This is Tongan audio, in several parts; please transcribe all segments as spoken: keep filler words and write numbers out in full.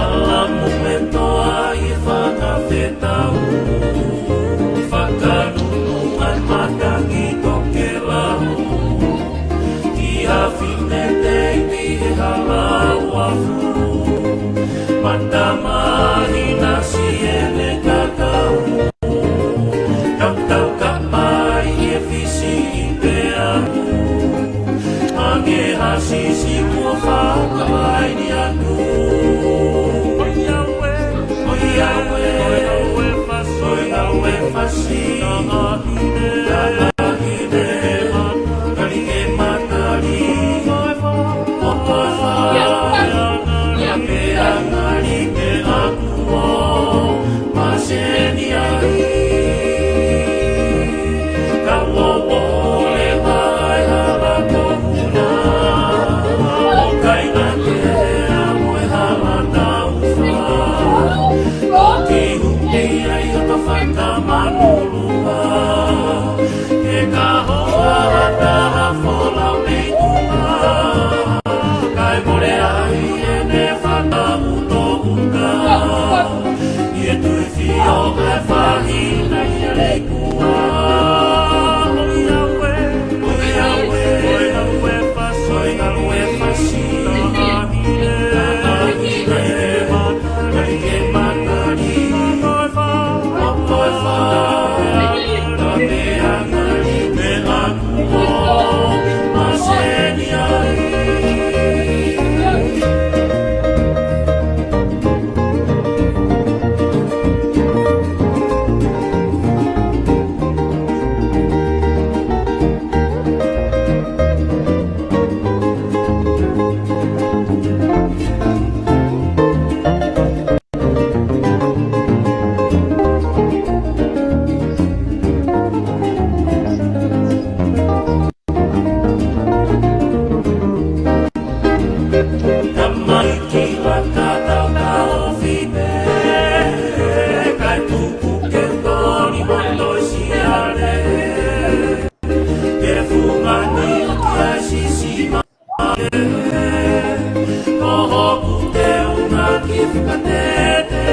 Ala mo e toa ʻi he fakafetau, fakanunu ʻa e matangi tokelau, ki ha fine tei ʻi he hala uafu, mata mahina siʻene kakau. Tautau ka mai e fisi i pea. Ange ha sisi mo fakaʻai ni atu. ʻOiauē, ʻoiauē, ʻoiauē fasi, ʻoiauē fasi. Ka mahine, ka mahine, ka like matali. ʻO toe fai ange, ange, ange, ange, ange, maseni ai. Ka ʻoua ʻe ʻai ha vakohuna, ʻo kai ʻa e hea mo e hala taufa. ʻO ki huki ai ha ka fakamanulua, ke ka hoa ha taha folau mei tuʻa. Kae mole ai ʻene fakaʻutoʻuta. ʻI he tui fio e fahi na ia leikua. ʻOiauē, ʻoiauē, ʻoiauē fasi, ʻoiauē fasi. Kai ke matali, kai ke matali. Oi fa, oi fa, ka mea ngali me aku o maseni ai. Tamaiki laka tau ka ofi pē, kae tuku ke toni mo toi siale. Ke fungani ki ai sisi ma. Ko hoku teunga ki fakatete,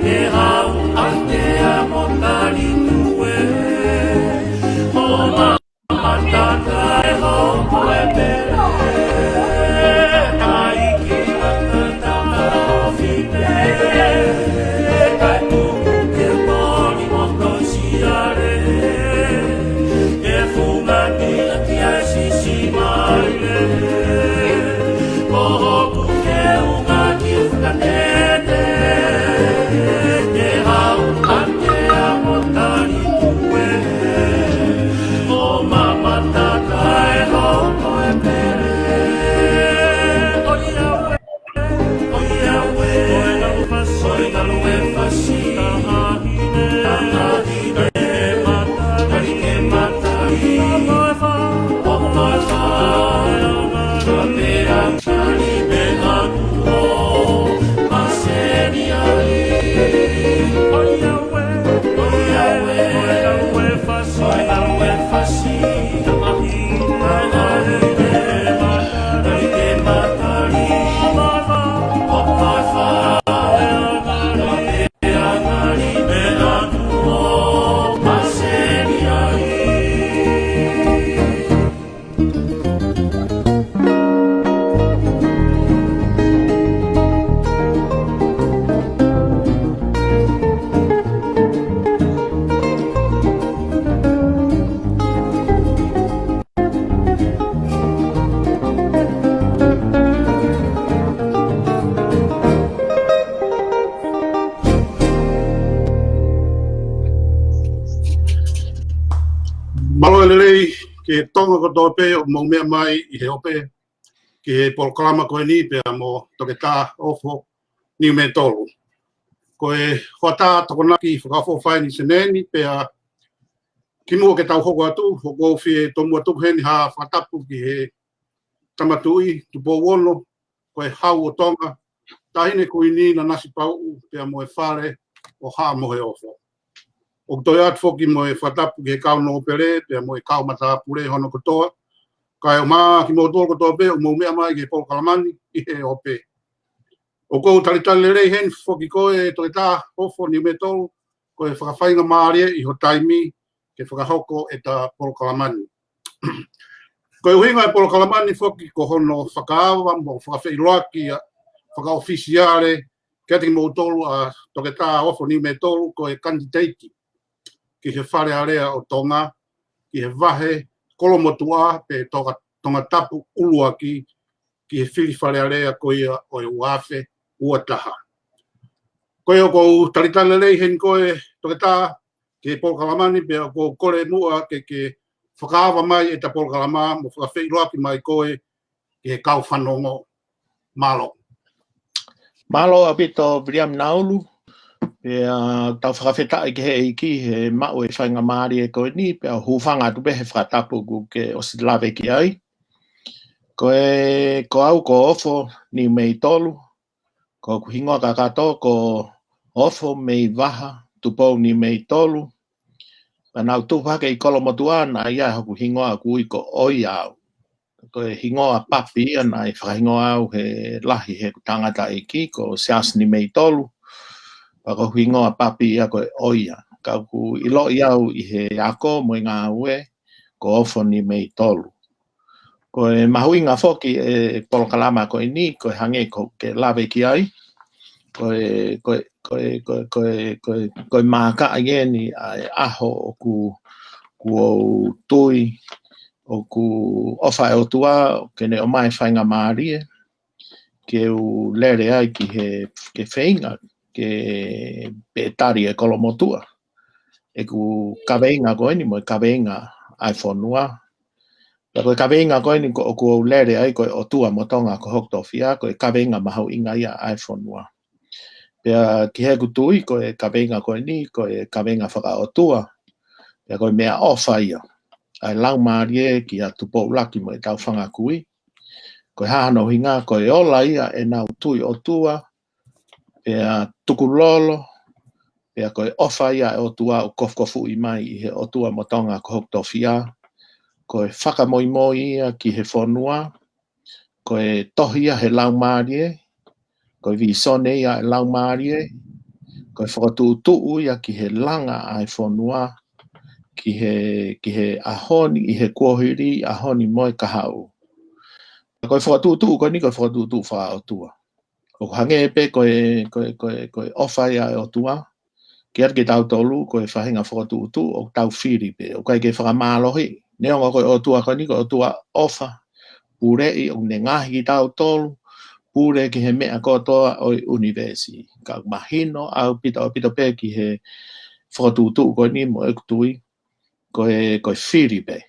ke hau ake ʻa mo tali tue. Ko ma mataka e hoko e pele, ai ki laka tau ka ofi pē, kae tuku ke toni mo toi siale. Ke fungani ki ai sisi maile. Ko hoku teunga ki fakatete, ke hau ake ʻa mo tali tue. Ko ma mataka e hoko e pele. ʻOiauē. Mālō e lelei ki he Tonga kotoa pē ʻoku mou meʻa mai ʻi he ope ki he polokalama ko eni pea mo Toketā Ofo Niumetolu. Ko e hoʻatā Tokonaki Fakaʻofoʻofa eni seneni pea Kimuʻa ke tau hoko atu, ʻoku ou fie tomuʻa tuku heni ha fakatapu ki he Tama Tuʻi Tupou Ono, ko e Hau ʻo Tonga, Taʻahine Kuini Nanasipauʻu, pea mo e Fale ʻo Haʻa Moheofo. ʻOku toe ʻoatu foki mo e fakatapu ki he kau nōpele, pea mo e kau matāpule hono kotoa, kae ʻumaʻā kimoutolu kotoa pē ʻoku mou meʻa mai ki he polokalama ni ʻi he ope. ʻOku ou talitali lelei heni foki koe Toketā Ofo Niumeitolu, ko e fakafaingamālie ʻi ho taimi ke fakahoko ʻeta polokalama ni. Ko e ʻuhinga e polokalama ni foki ko hono fakaava mo fakafeʻiloaki ʻa fakaʻofisiale kiate kimoutolu ʻa Toketā Ofo Niumeitolu ko e kanititeiti ki he Fale Alea ʻo Tonga, ki he vahe Kolomotuʻa pe Tonga, Tongatapu ʻUluaki, ki he fili Fale Alea ko ia ʻo e ua afe ua taha. Ko ia ʻoku ou talitali lelei heni koe Toketā ki he polokalama ni, pea ʻoku ou kole muʻa ke ke fakaava mai ʻeta polokalama mo fakafeʻiloaki mai koe ki he kau fanongo. Mālō. Mālō ʻaupito Viliami Naulu. Pea tau fakafetaʻi ki he ʻEiki he maʻu e faingamālie ko eni, pea hūfanga atu pē he fakatapu kuo ke ʻosi lave ki ai. Ko e, ko au ko Ofo Niumeitolu, ko hoku hingoa kakato ko Ofo Meivaha Tupou Niumeitolu. Pea naʻa ku tupu hake ʻi Kolomotuʻa, naʻe ʻi ai hoku hingoa ʻoku ui ko ʻOia au. Ko e hingoa papi ia naʻe fakahingoa au he lahi heʻeku tangataʻeiki ko Siaosi Niumeitolu. Pea ko hoku hingoa papi ia ko e ʻOia. Ka ʻoku ʻiloʻi au ʻi he ako mo e ngāue ko Ofo Niumeitolu. Ko e mahuʻinga foki e polokalama ko eni, ko e hangē ko ʻeku lave ki ai, ko e, ko e, ko e, ko e, ko e, ko e, ko e maaka ʻeni ʻa e ʻaho ʻoku, ʻoku ou tui ʻoku ʻofa e ʻOtua ke ne ʻomai faingamālie ke u lele ai ki he, ke feinga ke pē tali e Kolomotuʻa. ʻEku kaveinga ko eni mo e kaveinga ʻa e fonua. Pea ko e kaveinga ko eni ko ʻoku ou lele ai ko e ʻOtua mo Tonga ko hoku tofiʻa, ko e kaveinga mahuʻinga ia ʻa e fonua. Pea ki heʻeku tui ko e kaveinga ko eni ko e kaveinga fakaʻotua. Pea ko e meʻaʻofa ia ʻa e Laumālie kia Tupou ʻUluaki mo ʻetau fanga kui. Ko e hā hono ʻuhinga? Ko e ola ia ʻenau tui ʻOtua, pea tukulolo, pea ko e ʻofa ia ʻa e ʻOtua ʻoku kofukofuʻi mai ʻi he ʻOtua mo Tonga ko hoku tofiʻa. Ko e fakamoimoi ia ki he fonua, ko e tohi ia he Laumālie, ko e vīsone ia ʻa e Laumālie, ko e fokotuʻutuʻu ia ki he langa ʻa e fonua, ki he, ki he ʻaho ni, ʻi he kuohili, ʻaho ni mo e kahaʻu. Ko e fokotuʻutuʻu ko eni ko e fokotuʻutuʻu fakaʻotua. ʻOku hangē pē ko e, ko e, ko e, ko e ʻofa ia ʻa e ʻOtua kiate kitautolu, ko e faʻahinga fokotuʻutuʻu ʻoku tau fili pē, ʻoku ʻikai ke fakamālohiʻi. Neongo ko e ʻOtua ko eni ko e ʻOtua ʻofa, puleʻi, ʻoku ne ngaohi kitautolu, pule ki he meʻa kotoa ʻo e ʻunivēsi. Ka mahino ʻaupito, ʻaupito pē ki he fokotuʻutuʻu ko eni mo ʻeku tui, ko e, ko e fili pē.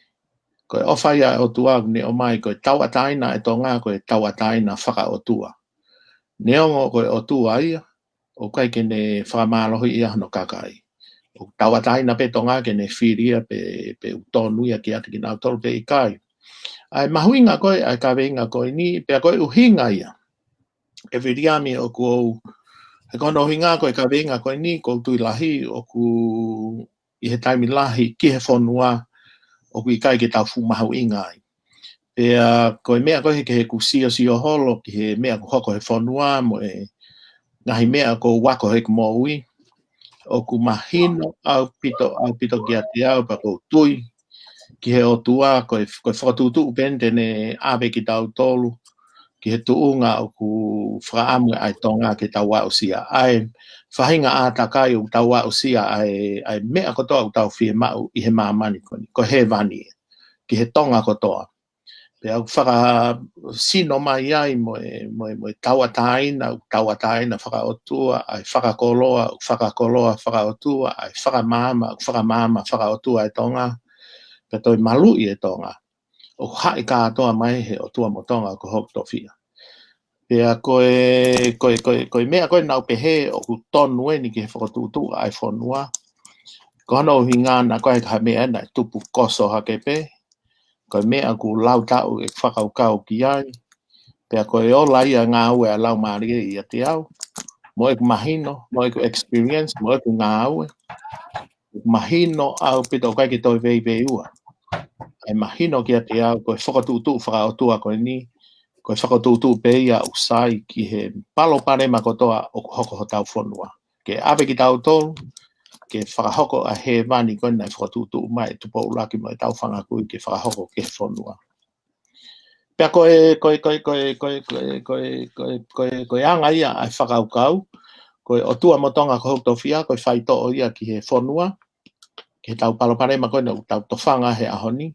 Ko e ʻofa ia ʻa e ʻOtua ʻoku ne ʻomai, ko e tauʻatāina ʻa e Tonga, ko e tauʻatāina fakaʻotua. Neongo ko e ʻOtua ia, ʻoku ʻikai ke ne fakamālohiʻi ia hono kakai. ʻOku tauʻatāina pē Tonga ke ne fili ia pe, pe ʻoku tonu ia kiate kinautolu pe ʻikai. ʻA e mahuʻinga ko e, ʻa e kaveinga ko eni, pea ko e ʻuhinga ia, ʻe Viliami, ʻoku ou, he ko hono ʻuhinga ko e kaveinga ko eni, ʻoku ou tui lahi ʻoku ʻi he taimi lahi ki he fonua ʻoku ʻikai ke tau fuʻu mahuʻinga ai. Pea ko e meʻa ko ē he, ke heʻeku siosio holo ki he meʻa ʻoku hoko he fonua mo e ngaahi meʻa ʻoku ou ako heʻeku moʻui, ʻoku mahino ʻaupito, ʻaupito kiate au pea ʻoku ou tui ki he ʻOtua, ko e, ko e fokotuʻutuʻu pē eni te ne ʻave kitautolu ki he tuʻunga ʻoku fakaʻamu ai ʻa e Tonga ke tau aʻusia. ʻA e faʻahinga ʻātakai ʻoku tau aʻusia ai ʻa e meʻa kotoa ʻoku tau fiemaʻu ʻi he māmani ko eni, ko hēvani, ki he Tonga kotoa. Pea ʻoku fakasino mai ai mo e, mo e, mo e tauʻatāina, ʻoku tauʻatāina fakaʻotua, ʻa e fakakoloa, ʻoku fakakoloa fakaʻotua, ʻa e fakamaama, ʻoku fakamaama fakaʻotua ʻa e Tonga. Pea toe maluʻi e Tonga. ʻOku haʻi kātoa mai he ʻOtua mo Tonga ko hoku tofiʻa. Pea ko e, ko e, ko e, ko e meʻa ko ē naʻa ku pehē ʻoku tonu eni ki he fokotuʻutuʻu ʻa e fonua. Ko hono ʻuhinga naʻe ʻikai ko ha meʻa naʻe tupu koso hake pē, ko e meʻa ʻoku lau taʻu e fakakaukau ki ai, pea ko e ola ia ngāue ʻa e Laumālie ʻiate au, mo ʻeku mahino, mo ʻeku experience, mo ʻeku ngāue. Mahino ʻaupito ʻoku ʻikai ke toe veiveiua. ʻA e mahino kiate au, ko e fokotuʻutuʻu fakaʻotua ko eni, ko e fokotuʻutuʻu pē ia ʻoku sai ki he palopalema kotoa ʻoku hoko hotau fonua. Ke ʻave kitautolu, ke fakahoko ʻa e hēvani ko eni naʻe fokotuʻutuʻu mai ʻe Tupou ʻUluaki mo ʻetau fanga kui ke fakahoko ki he fonua. Pea ko e, ko e, ko e, ko e, ko e, ko e, ko e, ko e, ko e, ko e anga ia ʻa e fakakaukau, ko e ʻOtua mo Tonga ko hoku tofiʻa, ko e faitoʻo ia ki he fonua, ki heʻetau palopalema ko eni ʻoku tau tofanga he ʻaho ni.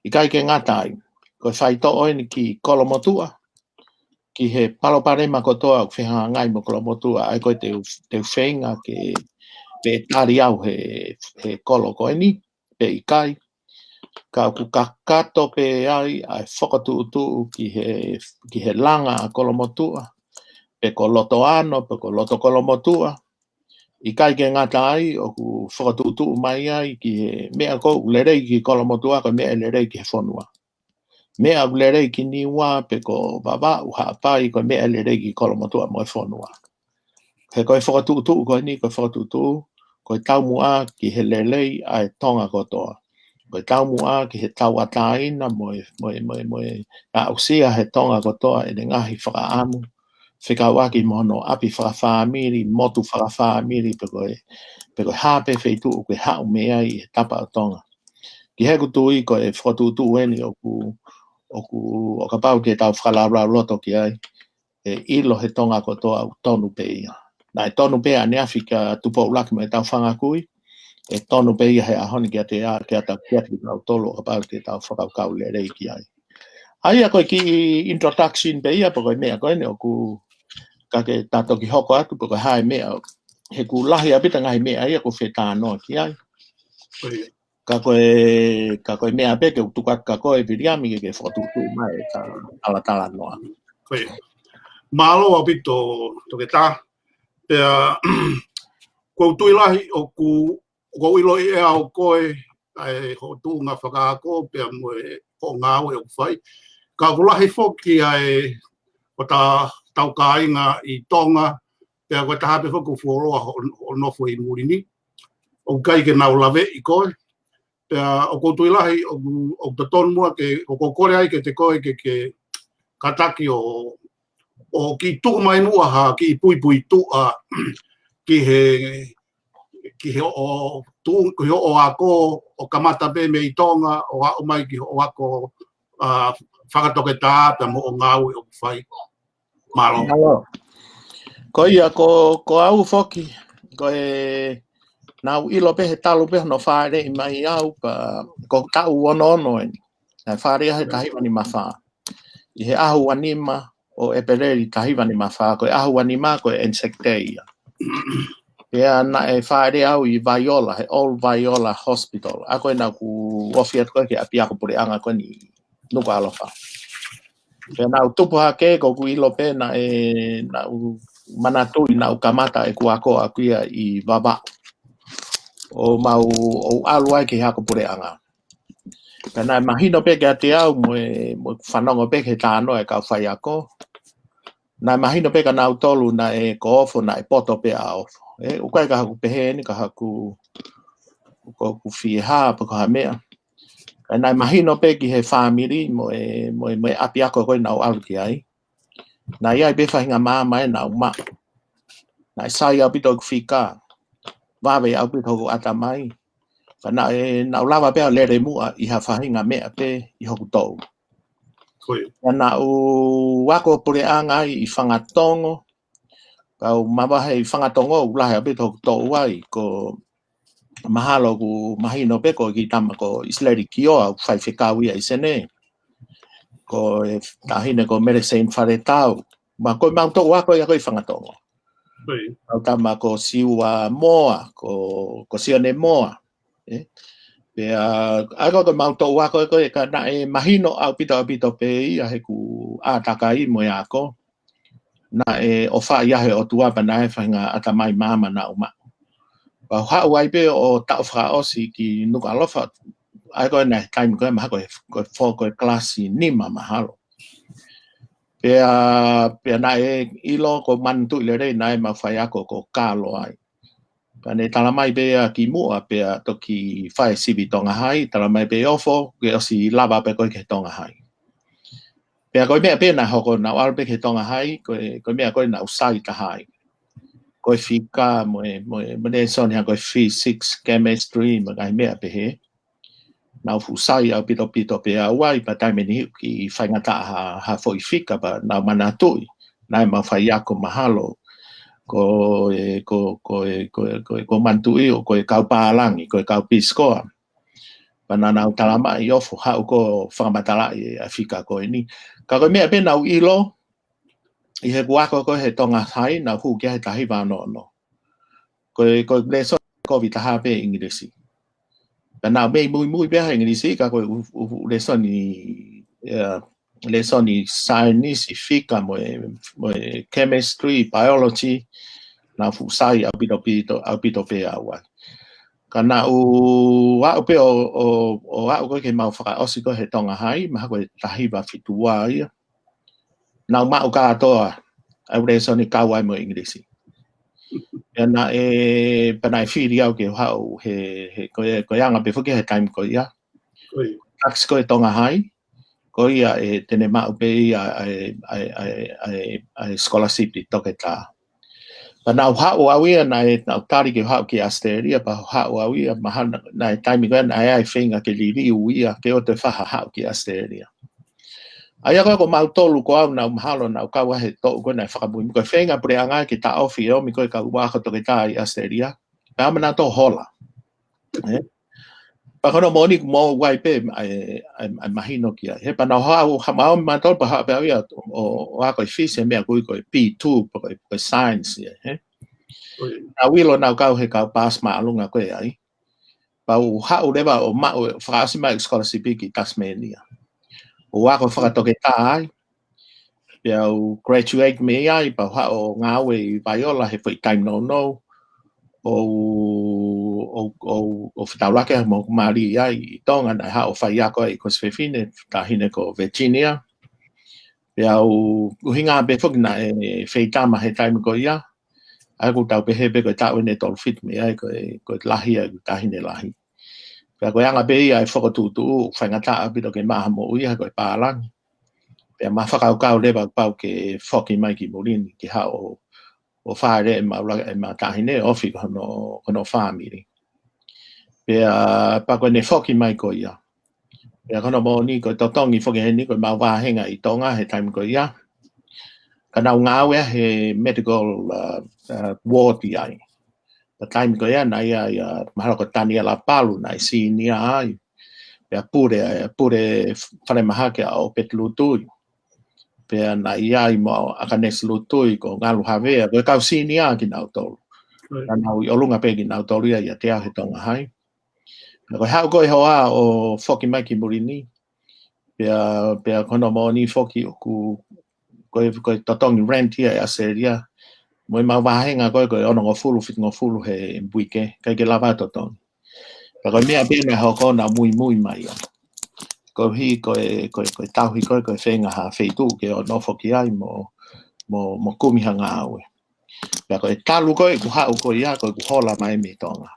ʻIkai ke ngata ai, ko e faitoʻo eni ki Kolomotuʻa, ki he palopalema kotoa ʻoku fehangahangai mo Kolomotuʻa, ʻa ia ko e te u, te u feinga ke, pe tali au he, he kolo ko eni, pe ʻikai. Ka ʻoku kakato pē ai ʻa e fokotuʻutuʻu ki he, ki he langa ʻa Kolomotuʻa, pe ko Lotoano, pe ko Loto Kolomotuʻa. ʻIkai ke ngata ai, ʻoku fokotuʻutuʻu mai ai ki he meʻa ko ē ʻoku lelei ki Kolomotuʻa, ko e meʻa ʻe lelei ki he fonua. Meʻa ʻoku lelei ki Niua, pe ko Vavaʻu, Haʻapai, ko e meʻa ʻe lelei ki Kolomotuʻa mo e fonua. He ko e fokotuʻutuʻu ko eni, ko e fokotuʻutuʻu, ko e taumuʻa ki he lelei ʻa e Tonga kotoa. Ko e taumuʻa ki he tauʻatāina mo e, mo e, mo e, mo e aʻusia he Tonga kotoa ʻene ngaahi fakaʻamu. Fekauʻaki mo hono ʻapi fakafāmili, motu fakafāmili, pe ko e, pe ko e hā pē feituʻu ʻoku ke haʻu mei ai he tapa ʻo Tonga. Ki heʻeku tui ko e fokotuʻutuʻu eni ʻoku, ʻoku, ʻo kapau ke tau fakalaulauloto ki ai, ʻe ʻilo he Tonga kotoa ʻoku tonu pē ia. Naʻe tonu pē ʻaneafi kia Tupou ʻUluaki mo ʻetau fanga kui, ʻe tonu pē ia he ʻaho ni kiate au, kiate au, kiate kitautolu ʻo kapau ke tau fakakaukau lelei ki ai. ʻA ia ko e kiʻi introduction pē ia, pe ko e meʻa ko eni ʻoku ka ke ta toki hoko atu, pe ko e hā e meʻa, he ʻoku lahi ʻaupito ngaahi meʻa ia ʻoku fetānoa ki ai. Ko ia. Ka ko e, ka ko e meʻa pē ke u tuku atu kia koe Viliami ke ke fokotuʻutuʻu mai e ta-, talatalanoa. Ko ia. Mālō ʻaupito Toketā. Pea, ʻoku ou tui lahi ʻoku, ʻoku ou ʻiloʻi ʻe au koe, ʻa e hoʻo tuʻunga fakaako pea mo e hoʻo ngāue ʻoku fai. Ka ʻoku lahi foki ʻa e, ʻo ta-, tau kāinga ʻi Tonga, pea ko e taha pē foki ʻoku fuoloa hoʻo, hoʻo nofo ʻi muli ni. ʻOku ʻikai ke nau laveʻi koe. Pea ʻoku ou tui lahi, ʻoku, ʻoku totonu muʻa ke, ʻoku ou kole ai kiate koe ke, ke kātaki ʻo, ʻo kiʻi tuku mai muʻa ha kiʻi puipuituʻa ki he, ki he hoʻo tu-, ki he hoʻo ako, ʻo kamata pē mei Tonga, ʻo aʻu mai ki hoʻo ako, ʻa, fakatoketā pea mo hoʻo ngāue ʻoku fai. Mālō. Mālō. Ko ia, ko, ko au foki, ko e, naʻá ku ʻilo pē he talu pē hono fāʻeleʻi mai au, pea ko e taʻu ono ono eni. Naʻe fāʻeleʻi au he taha hiva nima fā. ʻI he ʻaho ua nima ʻo ʻEpeleli taha hiva nima fā, ko e ʻaho ua nima ko e Anzac Day ia. Pea naʻe fāʻeleʻi au ʻi Vaiola, he Old Vaiola Hospital. ʻA ia ko ē naʻá ku ofi atu ko ē ki he ʻapiako puleʻanga ko eni Nukuʻalofa. Pea naʻá ku tupu hake, ko ʻeku ʻilo pē naʻe, naʻá ku manatuʻi naʻá ku kamata ʻeku ako ʻaʻaku ia ʻi Vavaʻu. ʻO mau, ʻo ʻalu ai ki he ako puleʻanga. Ka naʻe mahino pē kiate au mo e, mo e fanongo pē ki he talanoa e kau faiako. Naʻe mahino pē kia nautolu naʻe ko Ofo, naʻe poto pē ʻa Ofo. ʻE, ʻoku ʻikai ko haʻaku pehē eni, ko haʻaku, ko haʻaku fie hā pe ko ha meʻa. Ka naʻe mahino pē ki he fāmili mo e, mo e, mo e ʻapiako ko ē naʻá ku ʻalu ki ai. Naʻe ʻi ai pē faʻahinga maama ē naʻá ku maʻu. Naʻe sai ʻaupito ʻeku fika. Vave ʻaupito hoku ʻatamai. Ka naʻe, naʻá ku lava pē ʻo lele muʻa ʻi ha faʻahinga meʻa pē ʻi hoku toʻu. Ko ia. Ka naʻá ku ako puleʻanga ai ʻi Fangatongo. Kau mavahe ʻi Fangatongo, ʻoku lahi ʻaupito hoku toʻu ai, ko mahalo ʻoku mahino pē ko e kiʻi tama ko ʻIsileli Kioa, ʻoku faifekau ia ʻi Senē. Ko e taʻahine ko Mereseini Faletau. Ma ko ʻemau toʻu ako ia ko ē ʻi Fangatongo. Ko ia. Kau tama ko Siua Moa, ko, ko Sione Moa. ʻE? Pea, ʻa ia ko ʻemau toʻu ako ko ē ka naʻe mahino ʻaupito ʻaupito pē ia heʻeku ʻātakai mo e ako. Naʻe ʻofaʻi ia he ʻOtua pea naʻe faʻahinga ʻatamai maama naʻá ku maʻu. Pea u haʻu ai pē ʻo taʻu fakaʻosi ki Nukuʻalofa, ʻa ia ko e ngaahi taimi ko ē mahalo ko e, ko e fo-, ko e kalasi nima mahalo. Pea, pea naʻe ʻilo, ʻoku ou manatuʻi lelei naʻe mau faiako ko Kalo ai. Pea ne talamai pē ia kimuʻa pea toki fai sivi Tonga Hai, talamai pē ʻe Ofo, ke ʻosi lava pē koe ki he Tonga Hai. Pea ko e meʻa pē naʻe hoko, naʻa ku ʻalu pē ki he Tonga Hai, ko e, ko e meʻa ko ē naʻa ku sai taha ai. Ko e fika mo e, mo e, mo e lēsoni hangē ko e physics, chemistry, mo e ngaahi meʻa pehē. Naʻa ku fuʻu sai ʻaupito pito pē au ai, pea taimi ni ʻoku kiʻi faingataʻa ha, ha foʻi fika, pea naʻa ku manatuʻi naʻe mau faiako mahalo ko e, ko, ko e, ko e, ko e, ʻoku ou manatuʻi ʻoku ko e kau pālangi, ko e kau Peace Corps. Pea naʻa nau talamai ʻe Ofo haʻu ʻo fakamatalaʻi ʻa e fika ko eni. Ka ko e meʻa pē naʻa ku ʻilo, ʻi heʻeku ako ko ē he Tonga Hai, naʻa ku hū ki ai he taha hiva ono ono. Ko e, ko e lēsoni kovi taha pē ʻIngilisi. Pea naʻa ku mei muimui pē he ʻIngilisi, ka ko e ʻū, ʻū, ʻū lēsoni, ʻa, lēsoni saienisi, fika mo e, mo e chemistry, biology, naʻa ku fuʻu sai ʻaupito pito, ʻaupito pē au ai. Ka naʻa ku aʻu pē ʻo, ʻo, ʻo aʻu ko ē ke mau fakaʻosi ko ē he Tonga Hai, mahalo ko e taha hiva fitu ua ia. Naʻa ku maʻu kātoa ʻa e lēsoni kau ai mo e ʻIngilisi. Pea naʻe, pea naʻe fili au ke haʻu he, he, ko e, ko e anga pē foki he taimi ko ia. Oi. Tax ko e Tonga Hai, ko ia ʻe te ne maʻu pē ia ʻa e, ʻa e, ʻa e, ʻa e, ʻa e scholarship ʻi toketā. Pea naʻa ku haʻu au ia, naʻe, naʻa ku tali ke haʻu ki ʻAositelēlia, pea haʻu au ia, mahalo naʻe taimi ko ē naʻe ʻi ai e feinga ke liliu ia, ke ʻoua toe faʻa haʻu ki ʻAositelēlia. ʻA ia ko ē ko mautolu ko au naʻa ku mahalo naʻa ku kau ai he toʻu ko ē naʻe fakamuimui, ko e feinga puleʻanga ke taʻofi ʻe ʻomi ko ē kau ako toketā ʻi ʻAositelēlia. Pea ʻamanaki ʻe hola. Ē? Pea ko hono moʻoni ʻoku mou ʻai pē ʻa e, ʻa e, ʻa e mahino ki ai. He pea naʻa ku haʻu, haʻu maʻu mautolu pea haʻu pē au ia ʻo, ʻo, ʻo ako ʻi Fisi he meʻa ko ē ko e P two, pe ko e, ko e science ia, ē? Oi. Naʻa ku ʻilo naʻa ku kau he kau paasi māʻolunga ko ē ai. Pea u haʻu leva ʻo maʻu, fakaʻosi mai ʻeku scholarship ki Tasmania. ʻO ako fakatoketā ai. Pea u graduate mei ai, pea u haʻu ʻo ngāue ʻi Vaiola he foʻi taimi nounou. ʻO, ʻo, ʻo, ʻo fetaulaki mo hoku mali ai ʻi Tonga, naʻe haʻu ʻo faiako ai ko e fefine, taʻahine ko Virginia. Pea u, ʻuhinga pē foki naʻe feitama he taimi ko ia. ʻA ia ʻoku tau pehē pē ko e taʻu ʻe tolu fitu mei ai, ko e, ko e lahi ʻa e taʻahine lahi. Pea ko e anga pē ia ʻa e fokotuʻutuʻu, faingataʻa ʻaupito ke maʻu ha moʻui ia ko e pālangi. Pea ma fakakaukau leva kuo pau ke foki mai ki muli ni ke haʻu ʻo, ʻo fāʻeleʻi ʻemau la-, ʻema taʻahine, ofi ko hono, ko hono fāmili. Pea, pea ko ʻene foki mai ko ia. Pea ko hono moʻoni ko e totongi foki heni ko ʻemau vāhenga ʻi Tonga he taimi ko ia. Ka naʻa ku ngāue he medical, uh, uh, ward ʻi ai. Pea taimi ko ia naʻe ʻi ai, uh, mahalo ko Taniela Palu naʻe senior ai. Pea pule, pule falemahaki ʻa ʻOpeti Lutui. Pea naʻe ʻi ai mo ʻAkanesi Lutui, ko Ngalu Havea, ko e kau senior kinautolu. Right. Naʻa nau ʻi ʻolunga pē kinautolu ia ʻiate au he Tonga Hai. Pea ko e haʻu ko ē ʻo hoa ʻo foki mai ki muli ni. Pea, pea ko hono moʻoni foki ʻoku, ko e, ko e totongi rent ia ʻi ʻAositelēlia. Mo ʻemau vāhenga ko ē, ko e onongofulu, fitungofulu he uike, ʻikai ke lava totongi. Pea ko e meʻa pē naʻe hoko naʻa ku muimui mai ai. Koeʻuhi ko e, ko e, ko e tauhi ko ē, ko e feinga ha feituʻu ke ʻo nofo ki ai mo, mo, mo kumi ha ngāue. Pea ko e talu ko ē ʻeku haʻu ko ia, ko ʻeku hola mai mei Tonga.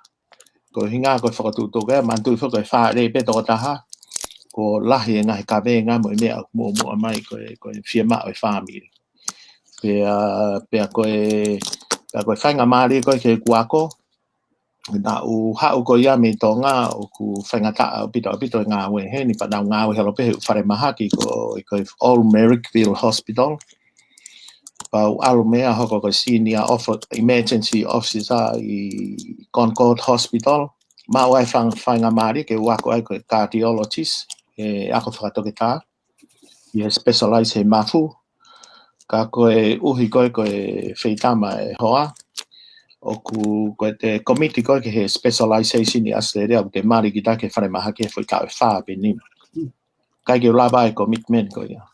Ko e ʻuhinga ko e fokotuʻutuʻu ko ē, manatuʻi foki ko e fāʻeleʻi pē tokotaha, kuo lahi e ngaahi kavenga mo e meʻa ʻoku muʻomuʻa mai ko e, ko e fiemaʻu ʻe he fāmili. Pea, pea ko e, pea ko e faingamālie ko ē ki heʻeku ako, naʻa ku haʻu ko ia mei Tonga ʻoku faingataʻa ʻaupito, ʻaupito e ngāue heni, pea naʻa ku ngāue holo pē he falemahaki ko, ko e Old Marrickville Hospital. Pea u ʻalu mei ai ʻo hoko ko e senior offi-, emergency officer ʻi Concord Hospital. Maʻu ai e fang-, faingamālie ke u ako ai ko e cardiologist, ʻi he ako fakatoketā, ʻi he specialize he mafu. Ka koeʻuhi ko ē ko e feitama ʻe hoa, ʻoku, ko e te komiti ko ē ki he specialization ʻi ʻAositelēlia, ʻoku te mali kita ki he falemahaki he foʻi taʻu ʻe fā pe nima. ʻIkai ke u lava e commitment ko ia.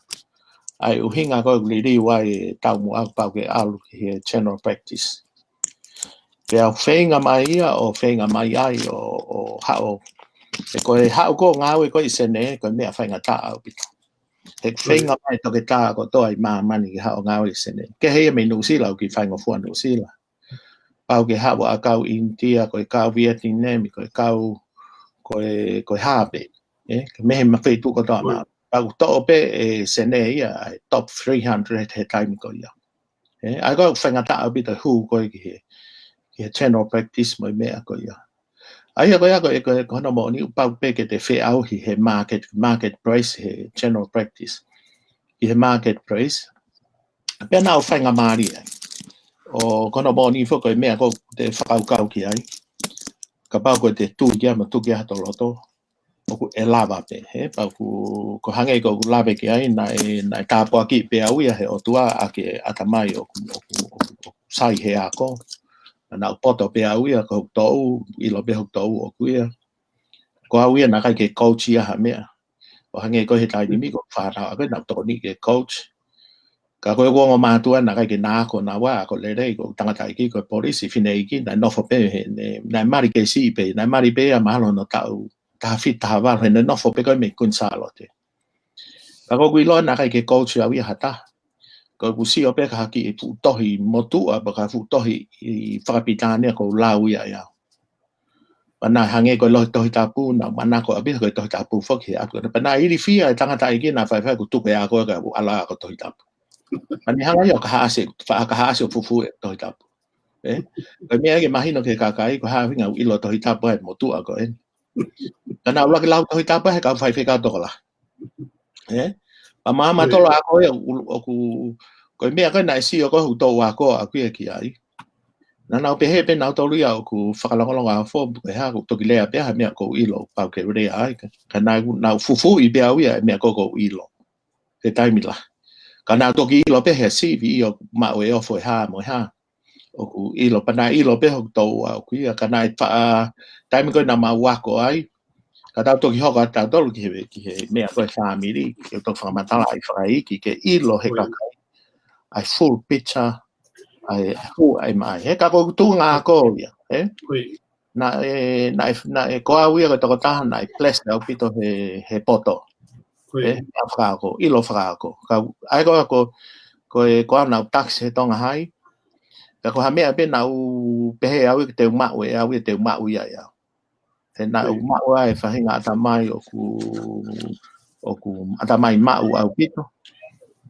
ʻA e ʻuhinga ko ē ʻoku liliu ai e taumuʻa kuo pau ke ʻalu ki he general practice. Pea feinga mai ia, ʻo feinga mai ai, ʻo, ʻo haʻu. He ko e haʻu ko ē ngāue ko ē ʻi Senē, ko e meʻa faingataʻa ʻaupito. He feinga mai toketā kotoa ʻi māmani ke haʻu ngāue ʻi Senē. Kehe ia mei Nuʻusila, ʻoku kiʻi faingofua Nuʻusila. Pau ke haʻu ʻa e kau ʻInitia, ko e kau Vietnam, ko e kau, ko e, ko e hā pē. ʻE, ke mehe ma feituʻu kotoa ma. Pau toʻo pē ʻe Senē ia, ʻa e top three hundred he taimi ko ia. ʻE, ʻa ia ko e faingataʻa ʻaupito hū ko ē ki he, ki he general practice mo e meʻa ko ia. ʻA ia ko ia ko e, ko e, ko hono moʻoni ʻoku pau pē ke te feʻauhi he market, market price, he general practice. Ki he market price. Pea naʻa ʻoku faingamālie ai. ʻO ko hono moʻoni foki ko e meʻa ko ē te fakakaukau ki ai. Kapau ko e te tui ki ai mo tuku ki ai ho loto. ʻOku ʻe lava pē, he, pea ʻoku, ko e hangē ko ʻeku lave ki ai, naʻe, naʻe tāpuakiʻi pē au ia he ʻOtua ʻaki e ʻatamai ʻoku, ʻoku, ʻoku, ʻoku sai he ako. Naʻa ku poto pē au ia, ko hoku toʻu, ʻilo pē hoku toʻu ʻoku ia. Ko au ia naʻe ʻikai ke coach ia ha meʻa. ʻO hangē ko ē he taimi ni ko e fānau ʻaʻaku naʻa ku tokoni ke coach. Ka ko ʻeku ongo mātuʻa naʻe ʻikai ke na ako naua, ako lelei, ko e tangataʻeiki, ko e polisi, fineʻeiki, naʻe nofo pē he, ne, naʻe mali kei siʻi pē, naʻe mali pē ia mahalo hono taʻu, taha fitu, taha valu, he naʻe nofo pē ko ē mei Kuini Sālote. Ka ko ʻeku ʻilo naʻe ʻikai ke coach au ia ha taha. Ko ʻeku sio pē ki ha kiʻi fuʻu tohi motuʻa, pe ko ha fuʻu tohi ʻi fakapilitānia ʻoku ou lau ia ia. Pea naʻe hangē ko e lohi Tohi Tapu, naʻa ku manako ʻaupito ko e Tohi Tapu foki he ʻapi. Pea naʻe ilifia e tangataʻeiki naʻe faifai ʻoku tuku e ako ia kae ʻoua ʻe ala ako Tohi Tapu. Pea ne hanga ia ʻo kaihaʻasi, fa-, kaihaʻasi ʻo fufū e Tohi Tapu. ʻE? Ko e meʻa ke mahino ki he kakai, ko e hā e ʻuhinga ʻoku ʻilo Tohi Tapu ai motuʻa ko eni. Ka naʻa ku ʻuluaki lau Tohi Tapu he kau faifekau tokolahi. ʻE? Pea maama tolo ako ia, ʻoku, ʻoku, ko e meʻa ko ē naʻe sio ko ē hoku toʻu ako ʻaʻaku ia ki ai. Naʻa nau pehē pē nautolu ia ʻoku fakalongolongo ʻa fo, ko e hā, ʻoku toki lea pē ha meʻa ʻoku ou ʻilo, pau ke lea ai, ka, ka naʻa, naʻa ku fufuuʻi pē au ia, e meʻa ko ē ʻoku ou ʻilo. He taimi lahi. Ka naʻa ku toki ʻilo pē he sivi ʻoku maʻu e ofo e hā mo e hā. ʻOku ʻilo pē naʻe ʻilo pē hoku toʻu ʻaʻaku ia, ka naʻe faʻa, taimi ko ē naʻa mau ako ai, ka tau toki hoko atu tautolu ki he, ki he meʻa ko e fāmili, ke toki fakamatala ai fakaiki, ke ʻilo he kakai. ʻA e full picture, ʻa e, ʻa e hū ʻa e mai. He ka ko e tuʻunga ako ia, he? Naʻe, naʻe, naʻe ko au ia ko e tokotaha, naʻe bless ʻaupito he, he poto. ʻE, ʻa fakaako, ʻilo fakaako. Ka, ʻa ia ko, ko, ko e, ko au naʻa ku tax he Tonga High. Ka ko ha meʻa pē naʻa ku pehē au ia ke te u maʻu, ʻe au ia te u maʻu ia ia. He naʻa ku maʻu ai e faʻahinga ʻatamai ʻoku, ʻoku ʻatamai maʻu ʻaupito.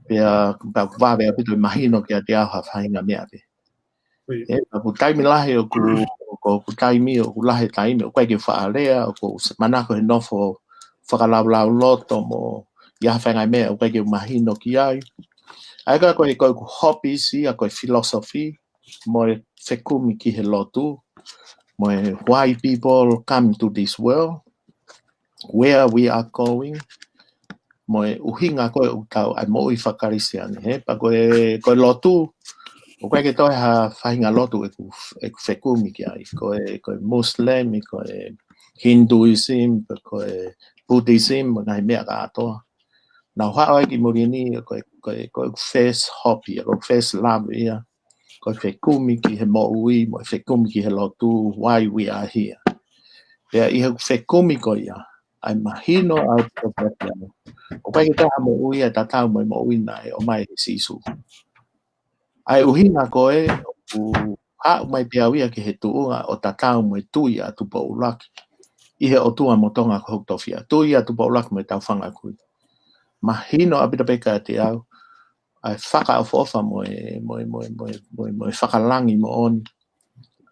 Pea, pea ʻoku vave ʻaupito ʻe mahino kiate au ha faʻahinga meʻa pē. ʻE, ka ko e taimi lahi ʻoku, ko, ko e taimi, ʻoku lahi e taimi, ʻoku ʻikai ke faʻa lea, ʻoku ou s-, manako he nofo fakalaulauloto mo, ʻi ai ha faʻahinga meʻa, ʻoku ʻikai ke mahino ki ai. ʻA ia ko e, ko e, ko e hobbies ia, ko e philosophy, mo e fekumi ki he lotu, mo e why people come to this world, where we are going, mo e ʻuhinga ko ē ʻoku tau ʻai moʻui faka-Kalisitiane, he? Pea ko e, ko e lotu, ʻoku ʻikai ke toe ha faʻahinga lotu ʻeku, ʻeku fekumi ki ai. Ko e, ko e Muslim, ko e Hinduism, pe ko e Buddhism, mo e ngaahi meʻa kātoa. Naʻa ku haʻu ai ki muli ni, ko e, ko e, ko ʻeku first hobby, ko ʻeku first love ia. Ko e fekumi ki he moʻui, mo e fekumi ki he lotu, why we are here. Pea ʻi heʻeku fekumi ko ia, ʻa e mahino ʻaupito kiate au. ʻOku ʻikai ke toe ha moʻui ʻe tatau mo e moʻui naʻe ʻomai ʻe Sīsū. ʻA e ʻuhinga ko ē, ʻoku haʻu mai pē au ia ki he tuʻunga ʻo tatau mo e tui ʻa Tupou ʻUluaki. ʻI he ʻOtua mo Tonga ko hoku tofiʻa. Tui ʻa Tupou ʻUluaki mo ʻetau fanga kui. Mahino ʻaupito pē kiate au, ʻa e fakaʻofoʻofa mo e, mo e, mo e, mo e, mo e, mo e fakalangi moʻoni.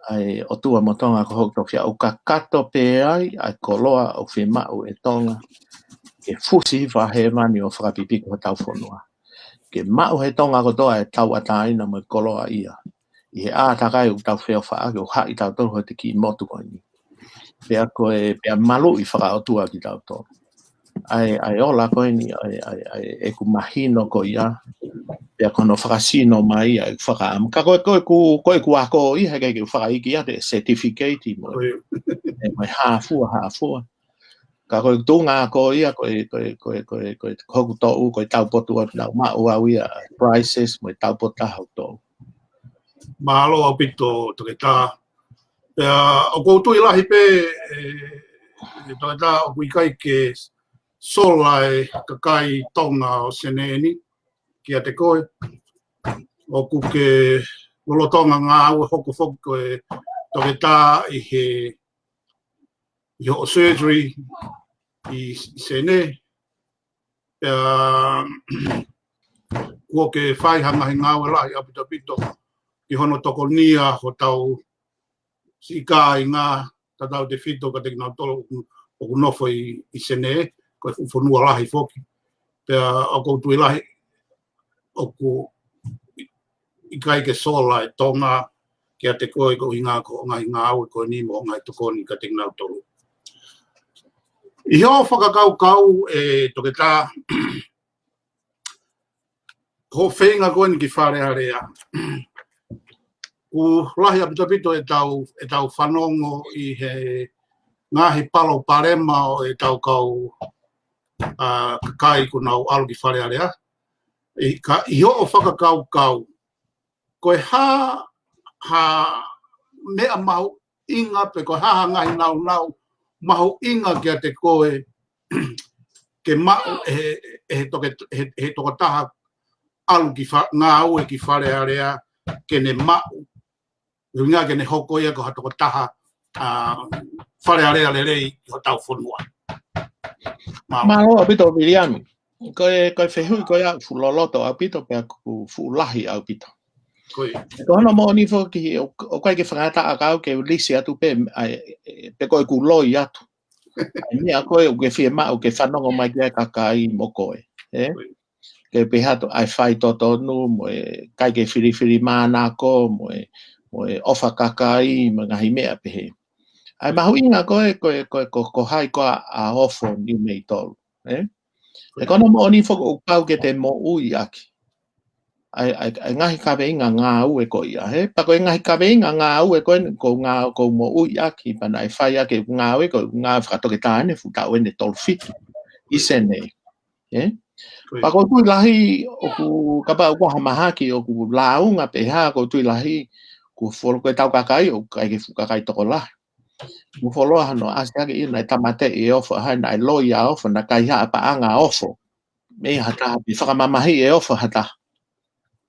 ʻA e ʻOtua mo Tonga ko hoku tofiʻa, ʻoku kakato pē ai ʻa e koloa ʻoku fiemaʻu ʻe Tonga. Ke fusi hifo ʻa hēvani ʻo fakapipiki hotau fonua. Ke maʻu he Tonga kotoa e tauʻatāina mo e koloa ia. ʻI he ʻātakai ʻoku tau feʻofaʻaki ʻo haʻi tautolu ho te kiʻi motu ko eni. Pea ko e, pea maluʻi fakaʻotua kitautolu. ʻA e, ʻa e ola ko eni, ʻa e, ʻa e, ʻa e, ʻeku mahino ko ia. Pea ko hono fakasino mai ia, ʻeku fakaʻamu. Ka ko e, ko e ʻeku, ko ʻeku ako ia, he ʻikai ke u fakaiki ia, te certificate mo. Ko e. ʻE, mo e hā fua, hā fua. Ka ko e tuʻunga ako ia, ko e, ko e, ko e, ko e, ko e, ko hoku toʻu, ko e taupotu atu naʻa ku maʻu au ia, prizes, mo e taupotu ʻa hoku toʻu. Mālō ʻaupito, Toketā. Pea ʻoku ou tui lahi pē, ē, ʻe Toketā, ʻoku ʻikai ke sola e kakai Tonga ʻo Senē ni kiate koe. ʻOku ke lolotonga ngāue hoko foki ko e toketā ʻi he, ʻi hoʻo surgery ʻi, ʻi Senē. Pea kuo ke fai ha ngaahi ngāue lahi ʻaupito ʻaupito ki hono tokonia hotau siʻi kāinga, tautautefito kiate kinautolu ʻoku, ʻoku nofo ʻi, ʻi Senē, ko e fuʻu fonua lahi foki. Pea ʻoku ou tui lahi ʻoku ʻikai ke sola e Tonga kiate koe koeʻuhinga ko e ngaahi ngāue ko eni mo e ngaahi tokoni kiate kinautolu. ʻI hoʻo fakakaukau, ʻe Toketā, hoʻo feinga ko eni ki Fale Alea, ʻoku lahi ʻaupito ʻaupito ʻetau, ʻetau fanongo ʻi he ngaahi palopalema ʻo ʻetau kau, ā, kakai kuo nau ʻalu ki Fale Alea. ʻI ka, ʻi hoʻo fakakaukau, ko e hā ha meʻa mahuʻinga pe ko e hā ha ngaahi naunau mahuʻinga kiate koe ke maʻu ʻe he, ʻe he toke-, ʻe he, ʻe he tokotaha ʻalu ki fa-, ngāue ki Fale Alea ke ne maʻu, ʻuhinga ke ne hoko ia ko ha tokotaha, ā, Fale Alea lelei ki hotau fonua. Mālō. Mālō ʻaupito, Viliami. Ko e, ko e fehuʻi ko ia fuʻu loloto ʻaupito pea ʻoku fuʻu lahi ʻaupito. Ko ia. Ko hono moʻoni foki, ʻo, ʻoku ʻikai ke fakangataʻa ka au ke lisi atu pē, ʻa e, ʻe, pe ko ʻeku loi atu. ʻA e meʻa ko ē ʻoku ke fiemaʻu ke fanongo mai ki ai e kakai mo koe, ē? Ko ia. Ke pehē atu ʻa e faitotonu, mo e ʻikai ke filifilimānako, mo e, mo e ʻofa kakai, mo e ngaahi meʻa pehē. ʻA e mahuʻinga ko ē, ko e, ko e, ko, ko hai koā ʻa Ofo Niumeitolu, ē? Ko ia. He ko hono moʻoni foki ʻoku pau ke te moʻui ʻaki ʻa e, ʻa e, ʻa e ngaahi kaveinga ngāue ko ia, ē? Pea ko e ngaahi kaveinga ngāue ko eni ʻoku ou ngā-, ʻoku ou moʻui ʻaki, pea naʻe fai ʻaki ʻeku ngāue, ko ʻeku ngāue fakatoketā eni, fuʻu taʻu eni ʻe tolu fitu ʻi Senē, ē? Ko ia. Pea ʻoku ou tui lahi ʻoku, kapau ʻoku ʻi ai ha mahaki ʻoku lāunga pe hā, ʻoku ou tui lahi ʻoku fuoloa ko ʻetau kakai, ʻoku ʻikai ke fuʻu kakai tokolahi. ʻOku fuoloa hano ʻasi hake ia naʻe tāmateʻi ʻe Ofo, ʻa hai naʻe loi ʻa Ofo, naʻe kaihaʻa paʻanga ʻa Ofo mei ha taha, pe fakamamahiʻi ʻe Ofo ha taha.